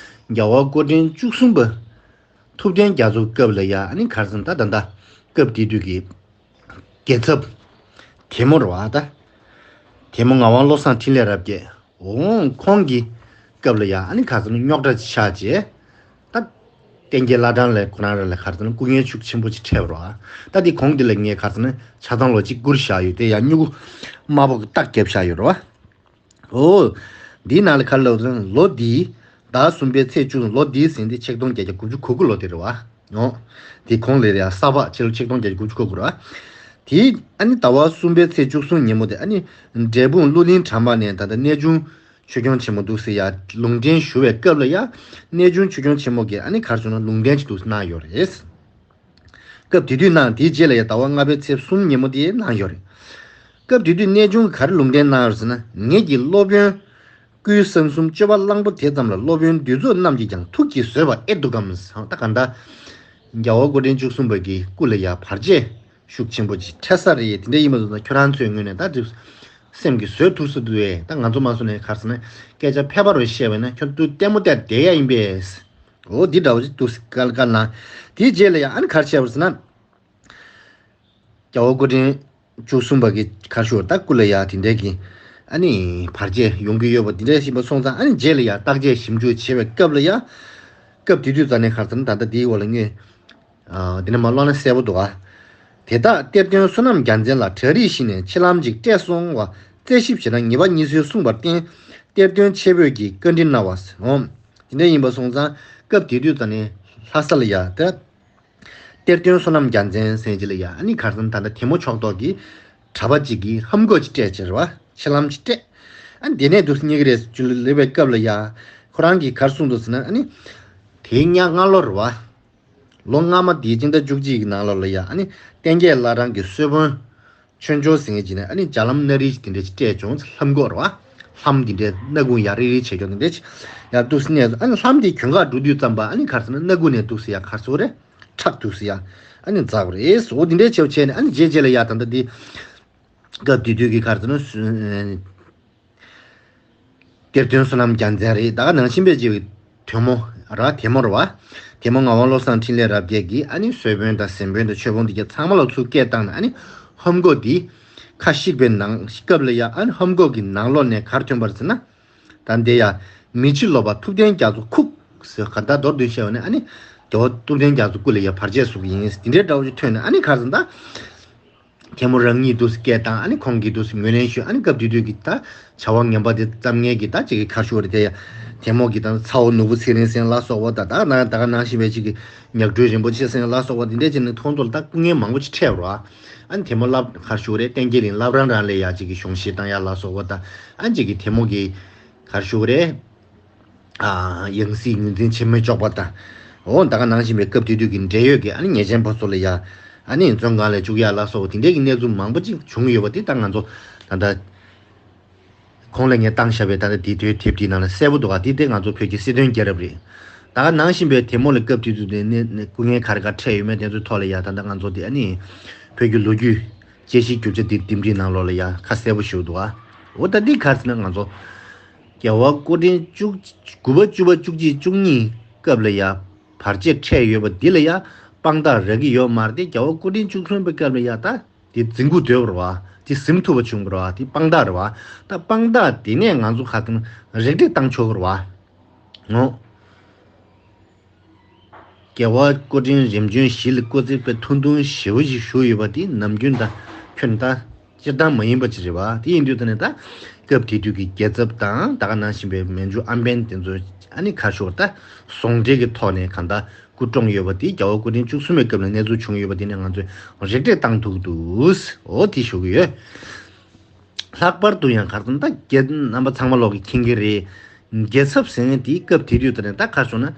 རྒྱལ་བ་སྐུ་ཕྲེང་བཅུ་གསུམ་པ་ཐུབ་བསྟན་རྒྱ་མཚོ་སྐབས་ལ་ཡ་ཨ་ནི་ག་རེ་ཟེར་ན་ད་ད་ལྟ་སྐབས་དེ་དུས་ཀྱི་རྒྱལ་ཚབ་དེ་མོ་རེད་པ་ད། དེ་མོ་ངག་དབང་བློ་བཟང་འཕྲིན་ལས་རབ་རྒྱས། འོང་ཁོང་གི་སྐབས་ལ་ཡ་ཨ་ནི་ག་རེ་ཟེར་ན་རྙོག་དྲ་ཆགས་རྗེས། ད་བསྟན་རྒྱས་བླ་བྲང་ལ་ཁོ་རང་རང་ལ་ག་རེ་ཟེར་ན་སྐུ་ངལ་ཤུགས་ཆེན་པོ་ཅིག་འཕྲད་པ་རེད་པ། ད་དེ་གོང་དེ་ལ་ངས་ག་རེ་ཟེར་ན་ཆགས་སྡང་ལོ་གཅིག་བསྐུར་བཞག་ཡོད་དེ་ཡ་སྨྱུ་གུ་དམར་པོ་གི་རྟགས་བརྒྱབ་བཞག་ཡོད་རེད་པ། འོ། འདིའི་ནང་ལ་ག་རེ་ལབ་ཟེར་ན་ལོ་འདིའི་ཟླ་གསུམ་པའི་ཚེས་བཅུ་ལོ་འདིའི་ཟིན་ཏེ་ཆིག་སྟོང་བརྒྱད་བརྒྱ་དགུ་བཅུ་གོ་དགུ་ལོ་དེ་རེད་པ། འོ། དེ་གོང་ལ་ཡ་ས་ཕག་ཕྱི་ལོ་ཆིག་སྟོང་བརྒྱད་བརྒྱ་དགུ་བཅུ་གོ་དགུ་རེད་པ། དེ་ཨ་ནི་ཟླ་བ་གསུམ་པའི་ཚེས་བཅུ་གསུམ་ཉིན་མོ་དེ་ཨ་ནི་འབྲས་སྤུངས་གླུ་གླིང་གྲྭ་པ་ནས་ད་ལྟ་གནས་ཆུང་ཆོས་སྐྱོང་ཆེན་མོ་འདུག་སེ་ཡ་ལུང་འདྲེན་ཞུ་བའི་སྐབས་ལ་ཡ་གནས་ཆུང་ཆོས་སྐྱོང་ཆེན་མོ་གིས་ཨ་ནི་ག་རེ་ཟེར་ན་ལུང་བསྟན་ཅིག་འདུག་སེ་གནང་ཡོད་རེད། སྐབས་དེ་དུས་གནང་དེའི་རྗེས་ལ་ཡ་ཟླ་བ་ལྔ་པའི་ཚེས་གསུམ་ཉིན་མོ་དེ་གནང་ཡོད་རེད། སྐབས་དེ་དུས་གནས་ཆུང་གིས་ག་རེ་ལུང་བསྟན་གནང་ཡོད་རེད་ཟེར་ན་ངེད་ཀྱི་སློབ་དཔོན་སྐུའི་གསང་གསུམ་སྤྱོད་པ་གླང་པོ་དེ་ཙམ་ལ་སློབ་དཔོན་འདུས་ཚོགས་རྣམས་ཀྱིས་ཀྱང་ཐུགས་ཀྱིས་བཟོད་པ་ཨེ་འདུག་གམ་ཟེར། ད་ག་ད་རྒྱལ་བ་སྐུ་ཕྲེང་བཅུ་གསུམ་པ་གི་སྐུ་ལ་ཡ་བར་ཆད་ཤུགས་ཆེན་པོ་ཅིག་འཕྲད་ས་རེད། དེ་འདྲ་ཡིན་པ་སོང་ཙང་ཁྱོད་རང་ཚོའི་ངོས་ནས་ད་དེ་སེམས་ཀྱིས་བཟོད་ཐུབ་ས་འདུག་ཨེ། ད་ང་ཚོ་མ་སོང་ནས་ག་རེ་ཟེར་ན་སྐད་ཆ་ཕལ་པ་རུ་བཤད་པ་ཡིན་ན་ཁྱོད་ཚོ་ལྟད་མོ་བལྟས་བསྡད་ཡ་ཡིན་པས། འོ་འདི་འདྲ་བོ་ཅིག་འདུག་སེ་བཀའ་བཀའ་གནང་། དེའི་རྗེས་ལ་ཡ་ཨ་ནི་ག་རེ་བྱས་པ་རེད་ཟེར་ན། རྒྱལ་བ་སྐུ་ཕྲེང་བཅུ་གསུམ་པ་གི་ག་རེ་ཞུ་དགོས་རེད། ད་སྐུ་ལ་ཡ་དེ་འདྲའི་གི་ཨ་ནི་བར་ཆད་ཡོང་གི་ཡོད་པ་དེ་འདྲ་ཞིག་ཡིན་པ་སོང་ཙང་ཨ་ནི་རྗེས་ལ་ཡ་བརྟག་དཔྱད་ཞིབ་འཇུག་བྱེད་པའི་སྐབས་ལ་ཡ། སྐབས་དེ་དུས་ཙམ་ནས་ག་རེ་ཟེར་ན་ད་ལྟ་འདིའི་འོག་ལ་ངས་ཨ་འདི་ནས་མར་ཀློག་ན་གསལ་པོ་འདུག་ག་དེ་དག་གཏེར་སྟོན་བསོད་ནམས་རྒྱལ་མཚན་ལ་བྲག་རིས་ཤིག་ནས་མཆིལ་ལྷམ་ཅིག་སྤྲད་སོང་བ་རྩད་ཞིབ་བྱས་ན་ཉེས་པ་གཉིས་སུ་གསུངས་པར་བརྟེན་གཏེར་སྟོན་ཆེ་བོད་ཀྱིས་བཀའ་འདྲི་གནང་བ་ཟེར། འོང་། དེ་འདྲ་ཡིན་པ་སོང་ཙང་སྐབས་དེ་དུས་ཙམ་ནས་ལྷ་ས་ལ་ཡ་ད། གཏེར་སྟོན་བསོད་ནམས་རྒྱལ་མཚན་ཟེར་གྱི་ལ་ཡ་ཨ་ནི་ག་རེ་ཟེར་ན་ད་ལྟ་དེ་མོ་ཕྱོགས་གཏོགས་ཀྱི་གྲྭ་པ་གཅིག་གིས་ལྷམ་གོག་ཅིག་སྤྲད་ཅེས་རེད་པ། མཆིལ་ལྷམ་ཅིག་སྤྲད། ཨ་ནི་དེ་ནས་འདུག་སེ་སྙིང་རེ་ཅུང་ལེབ་པའི་སྐབས་ལ་ཡ། ཁོ་རང་གིས་ག་རེ་གསུངས་འདུག་ཟེར་ན་ཨ་ནི། དེའི་ཉག་སྔ་ལོ་རེད་པ། ལོ་སྔ་མ་དེའི་སྤྱི་ཟླ་བཅུ་གཅིག་གི་ནང་ལོགས་ལ་ཡ་ཨ་ནི་བསྟན་རྒྱས་བླ་བྲང་གི་གསོལ་དཔོན། ཆོས་འབྱོར་ཟེར་མཁན་ཅིག་ནས་ཨ་ནི་ལྗགས་ལྷམ་སྣ་རིལ་ཅིག་དེ་འདྲ་ཅིག་སྤྲད་བྱུང་། ལྷམ་གོག་རེད་པ། ལྷམ་དེ་འདྲའི་སྣ་ཁུང་ཡ་རིལ་རིལ་བྱེད་ཀྱོག་དེ་འདྲ་ཅིག་ཡ་འདུག་སེ་གནས་སོང་། ཨ་ནི་ལྷམ་དེ་གྱོན་ག་འགྲོ་དུས་ཙམ་པ་ཨ་ནི་ག་རེ་ཟེར་ན་སྣ་ཁུང་ནས་འདུག་སེ་ཡ་ག་རེ་ཟེར་དགོས་རེད། ཁྲག་འདུག་སེ་ཡ་ཨ་ནི་འཛག་པ་རེད། འོ་དེ་འདྲའི་བྱས་བྱས་ནས་ཨ་ནི་རྗེས་རྗེས་ལ་ཡ་ད་ལྟ་འདི་སྐབས་དེ་དུས་ཀྱི་ག་རེ་ཟེར་ན་སུ། གཏེར་སྟོན་བསོད་ནམས་རྒྱལ་མཚན་རེད། ད་ག་ནང་བཞིན་པའི་ཅིག་དེ་མོ་ར་དེ་མོ་རེད་པ། དེ་མོ་ངག་དབང་བློ་བཟང་འཕྲིན་ལས་རབ་རྒྱས་ཀྱིས་ཨ་ནི་གསོལ་དཔོན་དང་གཟིམ་དཔོན་དང་ཆོས་དཔོན་དེ་གྱ་ཚང་མ་ལ་ཚུར་སྐད་བཏང་ནས་ཨ་ནི་ལྷམ་གོག་འདི་ཁ་བཤིག་པའི་ནང་སྐབས་ལ་ཡ་ཨ་ནི་ལྷམ་གོག་གི་ནང་ལོགས་ནས་ག་རེ་ཐོན་པ་རེད་ཟེར་ན། ད་འདི་ཡ་མི་འཆི་ལོ་པ་ཐུབ་བསྟན་རྒྱ་མཚོ་ཁུག་ཟེར་ག་ད་མདོར་བསྡུས་བཤད་པ་ནི་ཨ་ནི་རྒྱལ་བ་ཐུབ་བསྟན་རྒྱ་མཚོ་སྐུ་ལ་ཡ་བར་ཆད་བཟོ་གི་ཡིན་དེ་འདྲའི་འདྲ་བོ་ཅིག་ཐོན་ནས་ཨ་ནི་ག་རེ་ཟེར་ན་ད། དེ་མོ་རང་ཉིད་འདུག་སེ་སྐད་བཏང་ཨ་ནི་ཁོང་གིས་འདུག་སེ་ངོས་ལེན་ཞུས། ཨ་ནི་སྐབས་དེ་དུས་ཀྱི་ད་བྱ་བ་ངན་པ་དེ་བརྩམས་མཁན་གྱི་ད་ཅིག་གི་ག་རེ་ཞུ་དགོས་རེད་དེ་ཡ། དེ་མོ་གི་ད་ཚ་བོ་ནོར་བུ་ཚེ་རིང་ཟེར་ལ་སོགས་པ་ད་ད་ན་ད་ག་ནང་བཞིན་པའི་ཅིག་གི་ཉག་སྦྲུལ་རིན་པོ་ཆེ་ཟེར་ལ་སོགས་པ་དེ་འདྲས་ཅིག་ནི་ཁོང་ཚོ་ལ་ད་སྐུ་ངལ་མང་པོ་ཅིག་འཕྲད་རོགས། ཨ་ནི་དེ་མོ་བླ་ག་རེ་ཞུ་དགོས་རེད། བསྟན་རྒྱས་གླིང་བླ་བྲང་རང་ལ་ཡ་ཅིག་གི་གཞུང་བཞེས་བཏང་ཡ་ལ་སོགས་པ་ད་ཨ་ནི་ཅིག་གི་དེ་མོ་གི་ག་རེ་ཞུ་དགོས་རེད། ཨ་ཡང་སྲིད་ངོས་འཛིན་བྱེད་མི་ཆོག་པ་དང་། འོ་ད་ག་ནང་བཞིན་པའི་སྐབས་དེ་དུས་ཀྱི་འབྲེལ་ཡོད་ཀྱི་ཨ་ནི་ཉེས་ཅན་པ་ཚོ་ལ་ཡ་ཨ་ནི་བཙོན་ཁང་ལ་བཅུག་ཡ་ལ་སོགས་དེ་འདྲའི་གི་གནས་ཚུལ་མང་པོ་ཅིག་བྱུང་ཡོད་པ་དེ་ད་ང་ཚོ་ད་ལྟ་ཁོང་ལ་ངས་བཏང་བཞག་པའི་ད་ལྟ་དེ་དུས་དེབ་དེའི་ནང་ལ་གསལ་པོ་འདུག་ག་དེ་དེ་ང་ཚོ་བོད་ཀྱི་སྲིད་དོན་རྒྱལ་རབས་རེད། ད་ག་ནང་བཞིན་པའི་དེ་མོ་ལ་སྐབས་དེ་དུས་དེ་ནས་སྐུ་ངལ་ག་རེ་ག་འཕྲད་ཡོད་མེད་དེ་ཚོའི་ཐོག་ལ་ཡ་ད་ལྟ་ང་ཚོ་དེ་ཨ་ནི་བོད་ཀྱི་ལོ་རྒྱུས་ དཔྱད་གཞིའི་རྒྱུ་ཆ་འདི་འདེམས་སྒྲིག་ནང་ལོགས་ལ་ཡ་ཁ་གསལ་པོ་ཞུ་འདུག་ཨ། འོ་ད་འདི་ག་རེ་ཟེར་ན་ང་ཚོ་རྒྱལ་བ་སྐུ་ཕྲེང་བཅུ་དགུ་པ་བཅུ་པ་བཅུ་གཅིག་བཅུ་གཉིས་སྐབས་ལ་ཡ་བར་ཆད་འཕྲད་ཡོད་པ་འདི་ལ་ཡ་དཔང་རྟགས་རག་གི་ཡོད་མ་རེད་དེ། རྒྱལ་བ་སྐུ་ཕྲེང་བཅུ་གསུམ་པའི་སྐབས་ལ་ཡ་ད་དེ་འཛིན་ཁུག་བརྡོལ་བ་རེད་བ། དེ་ཟིན་ཐུབ་པ་བྱུང་བ་རེད་བ། དེ་དཔང་རྟགས་རེད་བ། ད་དཔང་རྟགས་དེ་ནས་ང་ཚོ་ཁ་ཐུན་རེག་བྲིས་བཏང་ཆོག་གི་རེད་བ། ངོ་། རྒྱལ་བ་སྐུ་ཕྲེང་རིམ་བྱོན་བཞི་ལ་སྐུ་ཚེ་དཔེ་ཐུང་ཐུང་ཞེ་པོ་ཞིག་བཞུགས་ཡོད་པ་དེ་ནམ་རྒྱུན་ད་ཁྱོན་ད་སྤྱིར་བཏང་མ་ཡིན་པ་ཅིག་རེད་བ། དེ་ཡིན་དུས་ད་ནི་ད་སྐབས་དེ་དུས་ཀྱི་རྒྱལ་ཚབ་དང་ད་ག་ནང་བཞིན་པའི་མན་ཇུ་ཨམ་བན་དེ་ཚོ་ཨ་ནི་ག་རེ་ཞུ་དགོས་རེད། ད་ཟུང་འབྲེལ་གྱི་ཐོག་ནས་གང་ལྟར་སྐུ་གྲོངས་ཡོད་པ་དེ་རྒྱལ་བ་སྐུ་ཕྲེང་བཅུ་གསུམ་པའི་སྐབས་ལ་གནས་ཚུལ་བྱུང་ཡོད་པ་དེ་ནས་ང་ཚོས་རེག་བྲིས་བཏང་ཐུབ་ཀྱི་འདུག་འོ་དེ་ཞུ་གི་ཡོད། ལྷག་པར་དུ་ཡང་ག་རེ་ཟེར་ན་ད་རྒྱལ་རྣམ་པ་ཚང་མ་ལོག་གིས་མཁྱེན་གྱི་རེད། རྒྱལ་ཚབ་ཟེར་མཁན་དེ་སྐབས་དེ་དུས་ད་ནི་ད་ག་རེ་ཞུ་ན།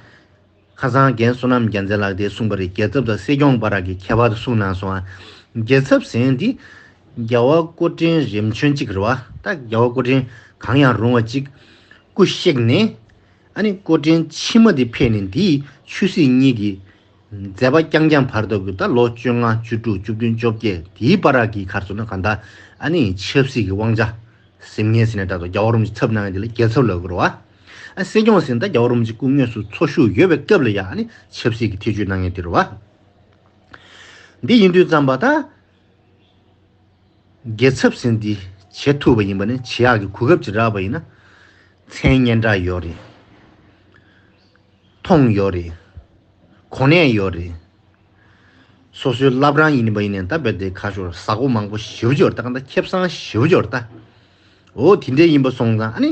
ཁ་སང་རྒན་བསོད་ནམས་རྒྱལ་མཚན་ལགས་དེས་གསུངས་པ་རེད། རྒྱལ་ཚབ་དང་སྲིད་སྐྱོང་བར་གྱི་ཁྱད་པར་དུ་གསུངས་གནང་སོང་ཨ། རྒྱལ་ཚབ་ཟེར་མཁན་དེ་རྒྱལ་བ་སྐུ་ཕྲེང་རིམ་བྱོན་གཅིག་རེད་བ། ད་རྒྱལ་བ་སྐུ་ཕྲེང་གང་ཡང་རུང་བ་གཅིག་སྐུ་གཤེགས་ནས་ཨ་ནི་སྐུ་ཕྲེང་ཕྱི་མ་དེ་ཕེབས་ནས་དེའི་ཆོས་སྲིད་གཉིས་ཀྱི་མཛད་པ་རྐྱང་རྐྱང་བར་དུ་གི་ད་ལོ་བཅོ་ལྔ་བཅུ་དྲུག་བཅུ་བདུན་བཅོ་བརྒྱད་དེའི་བར་གྱི་ག་རེ་ཟེར་ན་གང་ལྟར་ཨ་ནི་ཆབ་སྲིད་ཀྱི་དབང་ཆ་ཟིན་མཁན་ཟེར་ན་འདྲ་འདུག་རྒྱལ་བ་རིན་པོ་ཆེ་ཚབ་གནང་མཁན་དེ་ལ་རྒྱལ་ཚབ་ལབ་དགོས་རེད་བ། ཨ་སྲིད་སྐྱོང་ཟེར་ན་ད་རྒྱལ་བ་རིན་པོ་ཆེ་སྐུ་དངོས་སུ་འཚོ་བཞུགས་ཡོད་པའི་སྐབས་ལ་ཡ་ཨ་ནི་ཆབ་སྲིད་ཀྱི་ཐེ་བྱུས་གནང་མཁན་དེ་རེད་བ། འདི་ཡིན་དུས་ཙམ་པ་ད། རྒྱལ་ཚབ་ཟེར་འདི་བྱེད་ཐུབ་པ་ཡིན་པ་ནི་བྱེད་ཡག་གི་གོ་སྐབས་ཅིག་རག་པ་ཡིན་ན། མཚན་སྙན་གྲགས་ཡོད་རེད། མཐོང་ཡོད་རེད། གོ་གནས་ཡོད་རེད། སོ་སོའི་བླ་བྲང་ཡིན་པ་ཡིན་ནའི་ད་རྦད་དེ་ཁ་ཤོར་ཟ་སྒོ་མང་པོ་ཞེ་པོ་ཅིག་ཡོད་རེད་ད། གང་ལྟར་ཁེ་བཟང་ཞེ་པོ་ཅིག་ཡོད་རེད་ད། འོ་དེ་འདྲ་ཡིན་པ་སོང་ཙང་ཨ་ནི།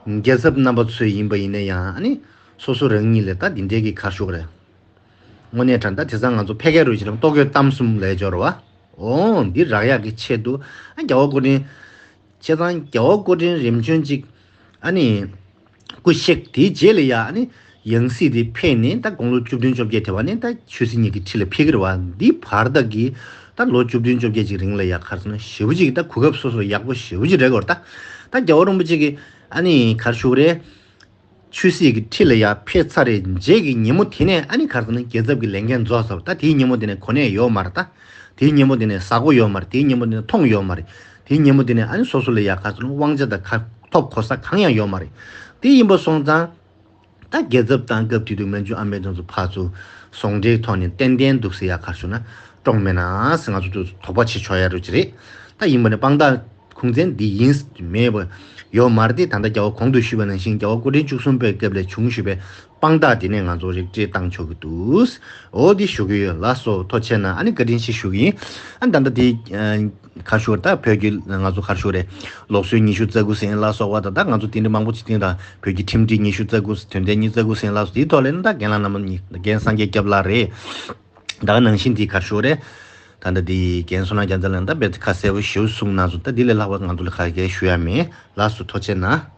རྒྱལ་ཚབ་རྣམ་པ་ཚོས་ཡིན་པ་ཡིན་ན་ཡང་ཨ་ནི། སོ་སོ་རང་ཉིད་ལ་ད་དེ་འདྲའི་གི་ཁ་ཤོར་རེད། དངོས་གནས་དྲང་ད་དེང་སང་ང་ཚོ་ཕལ་སྐད་རུ་བྱས་ན་ལྟོ་གོས་གཏམ་གསུམ་ལས་སྦྱོར་བ། འོ་འདི་རག་ཡག་གི་ཆེད་དུ་ཨ་རྒྱལ་བ་སྐུ་ཕྲེང་། བྱས་ཙང་རྒྱལ་བ་སྐུ་ཕྲེང་རིམ་བྱོན་གཅིག་ཨ་ནི། སྐུ་གཤེགས་དེའི་རྗེས་ལ་ཡ་ཨ་ནི། ཡང་སྲིད་དེ་ཕེབས་ནས་ད་དགུང་ལོ་བཅུ་བདུན་བཅོ་བརྒྱད་དེ་བ་ནས་ད་ཆོས་སྲིད་གཉིས་ཀྱི་ཁྲི་ལ་ཕེབས་ཀྱི་རེད་བ། འདི་བར་དག་གི་ད་ལོ་བཅུ་བདུན་བཅོ་བརྒྱད་ཅིག་རིང་ལ་ཡ་ག་རེ་ཟེར་ན་ཞེ་པོ་ཅིག་ད་གོ་སྐབས་སོ་སོ་ཡག་པོ་ཞེ་པོ་ཅིག་རག་གི་ཡོད་རེད་ད། ད་རྒྱལ་བ་རིན་པོ་ཆེ་གི་ཨ་ནི་ག་རེ་ཞུ་གི་རེད། ཆོས་སྲིད་ཀྱི་ཁྲི་ལ་ཡར་ཕེབས་ཚར་རེད་རྗེས་ཀྱི་ཉིན་མོ་དེ་ནས་ཨ་ནི་ག་རེ་ཟེར་ན་རྒྱལ་ཚབ་ཀྱི་ལས་འགན་རྫོགས་ཚར་བ། ད་དེའི་ཉིན་མོ་དེ་ནས་གོ་གནས་ཡོད་མ་རེད་ད། དེའི་ཉིན་མོ་དེ་ནས་ཟ་སྒོ་ཡོད་མ་རེད། དེའི་ཉིན་མོ་དེ་ནས་མཐོང་ཡོད་མ་རེད། དེའི་ཉིན་མོ་དེ་ནས་ཨ་ནི་སོ་སོ་ལ་ཡ་ག་རེ་ཟེར་ན་དབང་ཆ་དང་ཁ་ཐོབ་གོ་ས་གང་ཡང་ཡོད་མ་རེད། དེ་ཡིན་པ་སོང་ཙང་། ད་རྒྱལ་ཚབ་དང་སྐབས་དེ་དུས་མན་ཇུ་ཨམ་བན་དེ་ཚོ་ཕར་ཚུར་ཟུང་འབྲེལ་ཐོག་ནས་ཏན་ཏན་འདུག་ཟེར་ཡ་ག་རེ་ཞུ་ན་གྲོངས་མེད་ན་ཟེར་ང་ཚོ་ཚོ་དོགས་པ་བྱེད་ཆོག་ཡ་རུ་ཅི་རེད། ད་ཡིན་པ་ནས་དཔང་རྟགས་ཁུངས་བཙན་འདི་ཡིན་མེད་པ་ཡོད་མ་རེད་དེ། ད་ལྟ་རྒྱལ་བ་གོང་དུ་ཞུས་པ་ནང་བཞིན་རྒྱལ་བ་སྐུ་ཕྲེང་བཅུ་གསུམ་པའི་སྐབས་ལ་བྱུང་བཞུགས་པའི་དཔང་རྟགས་དེ་ནས་ང་ཚོ་རིགས་བསྒྲེས་བཏང་ཆོག་གི་འདུག་འོ་འདི་ཞུ་གི་ཡོད། ལགས་སོ་ཐུགས་རྗེ་གནང་། ཨ་ནི་བཀའ་དྲིན་ཆེ་ཞུ་གི་ཡིན། ཨ་ནི་ད་ལྟ་དེ་ཁ་ཤོར་ད་བོད་ཀྱི་ང་ཚོ་ཁ་ཤོར་རེད། ལུགས་སྲོལ་ཉི་ཤུ་རྩ་དགུ་ཟིན་ལ་སོགས་པ་ད་ད་ང་ཚོ་དེ་འདྲ་མང་པོ་ཅིག་བསྟན་དང་བོད་ཀྱི་ཁྲིམས་སྒྲིག་ཉི་ཤུ་རྩ་དགུ་དོན་ཚན་ཉི་ཤུ་རྩ་དགུ་ཟིན་ལ་སོགས་དེའི་ཐོག་ལས་ན་ད་རྒན་ལགས་རྣམ་པ་གཉིས་རྒན་སངས་རྒྱས་སྐྱབས་ལགས་རེད། ད་ག་ནང་བཞིན་དེ་ཁ་ཤོར་རེད། ད་ད་དེ་རྒན་བསོད་ནམས་རྒྱལ་མཚན་ལགས་ད་དཔེ་ཁ་གསལ་པོ་ཞེ་པོ་གསུངས་གནང་སོང་། ད་དེ་ལས་ལྷག་པ་ང་ཚོ་ལ་ཁ་སྐད་ཞུ་ཡ་མེད། ལགས་སོ་ཐུགས་རྗེ་གནང་།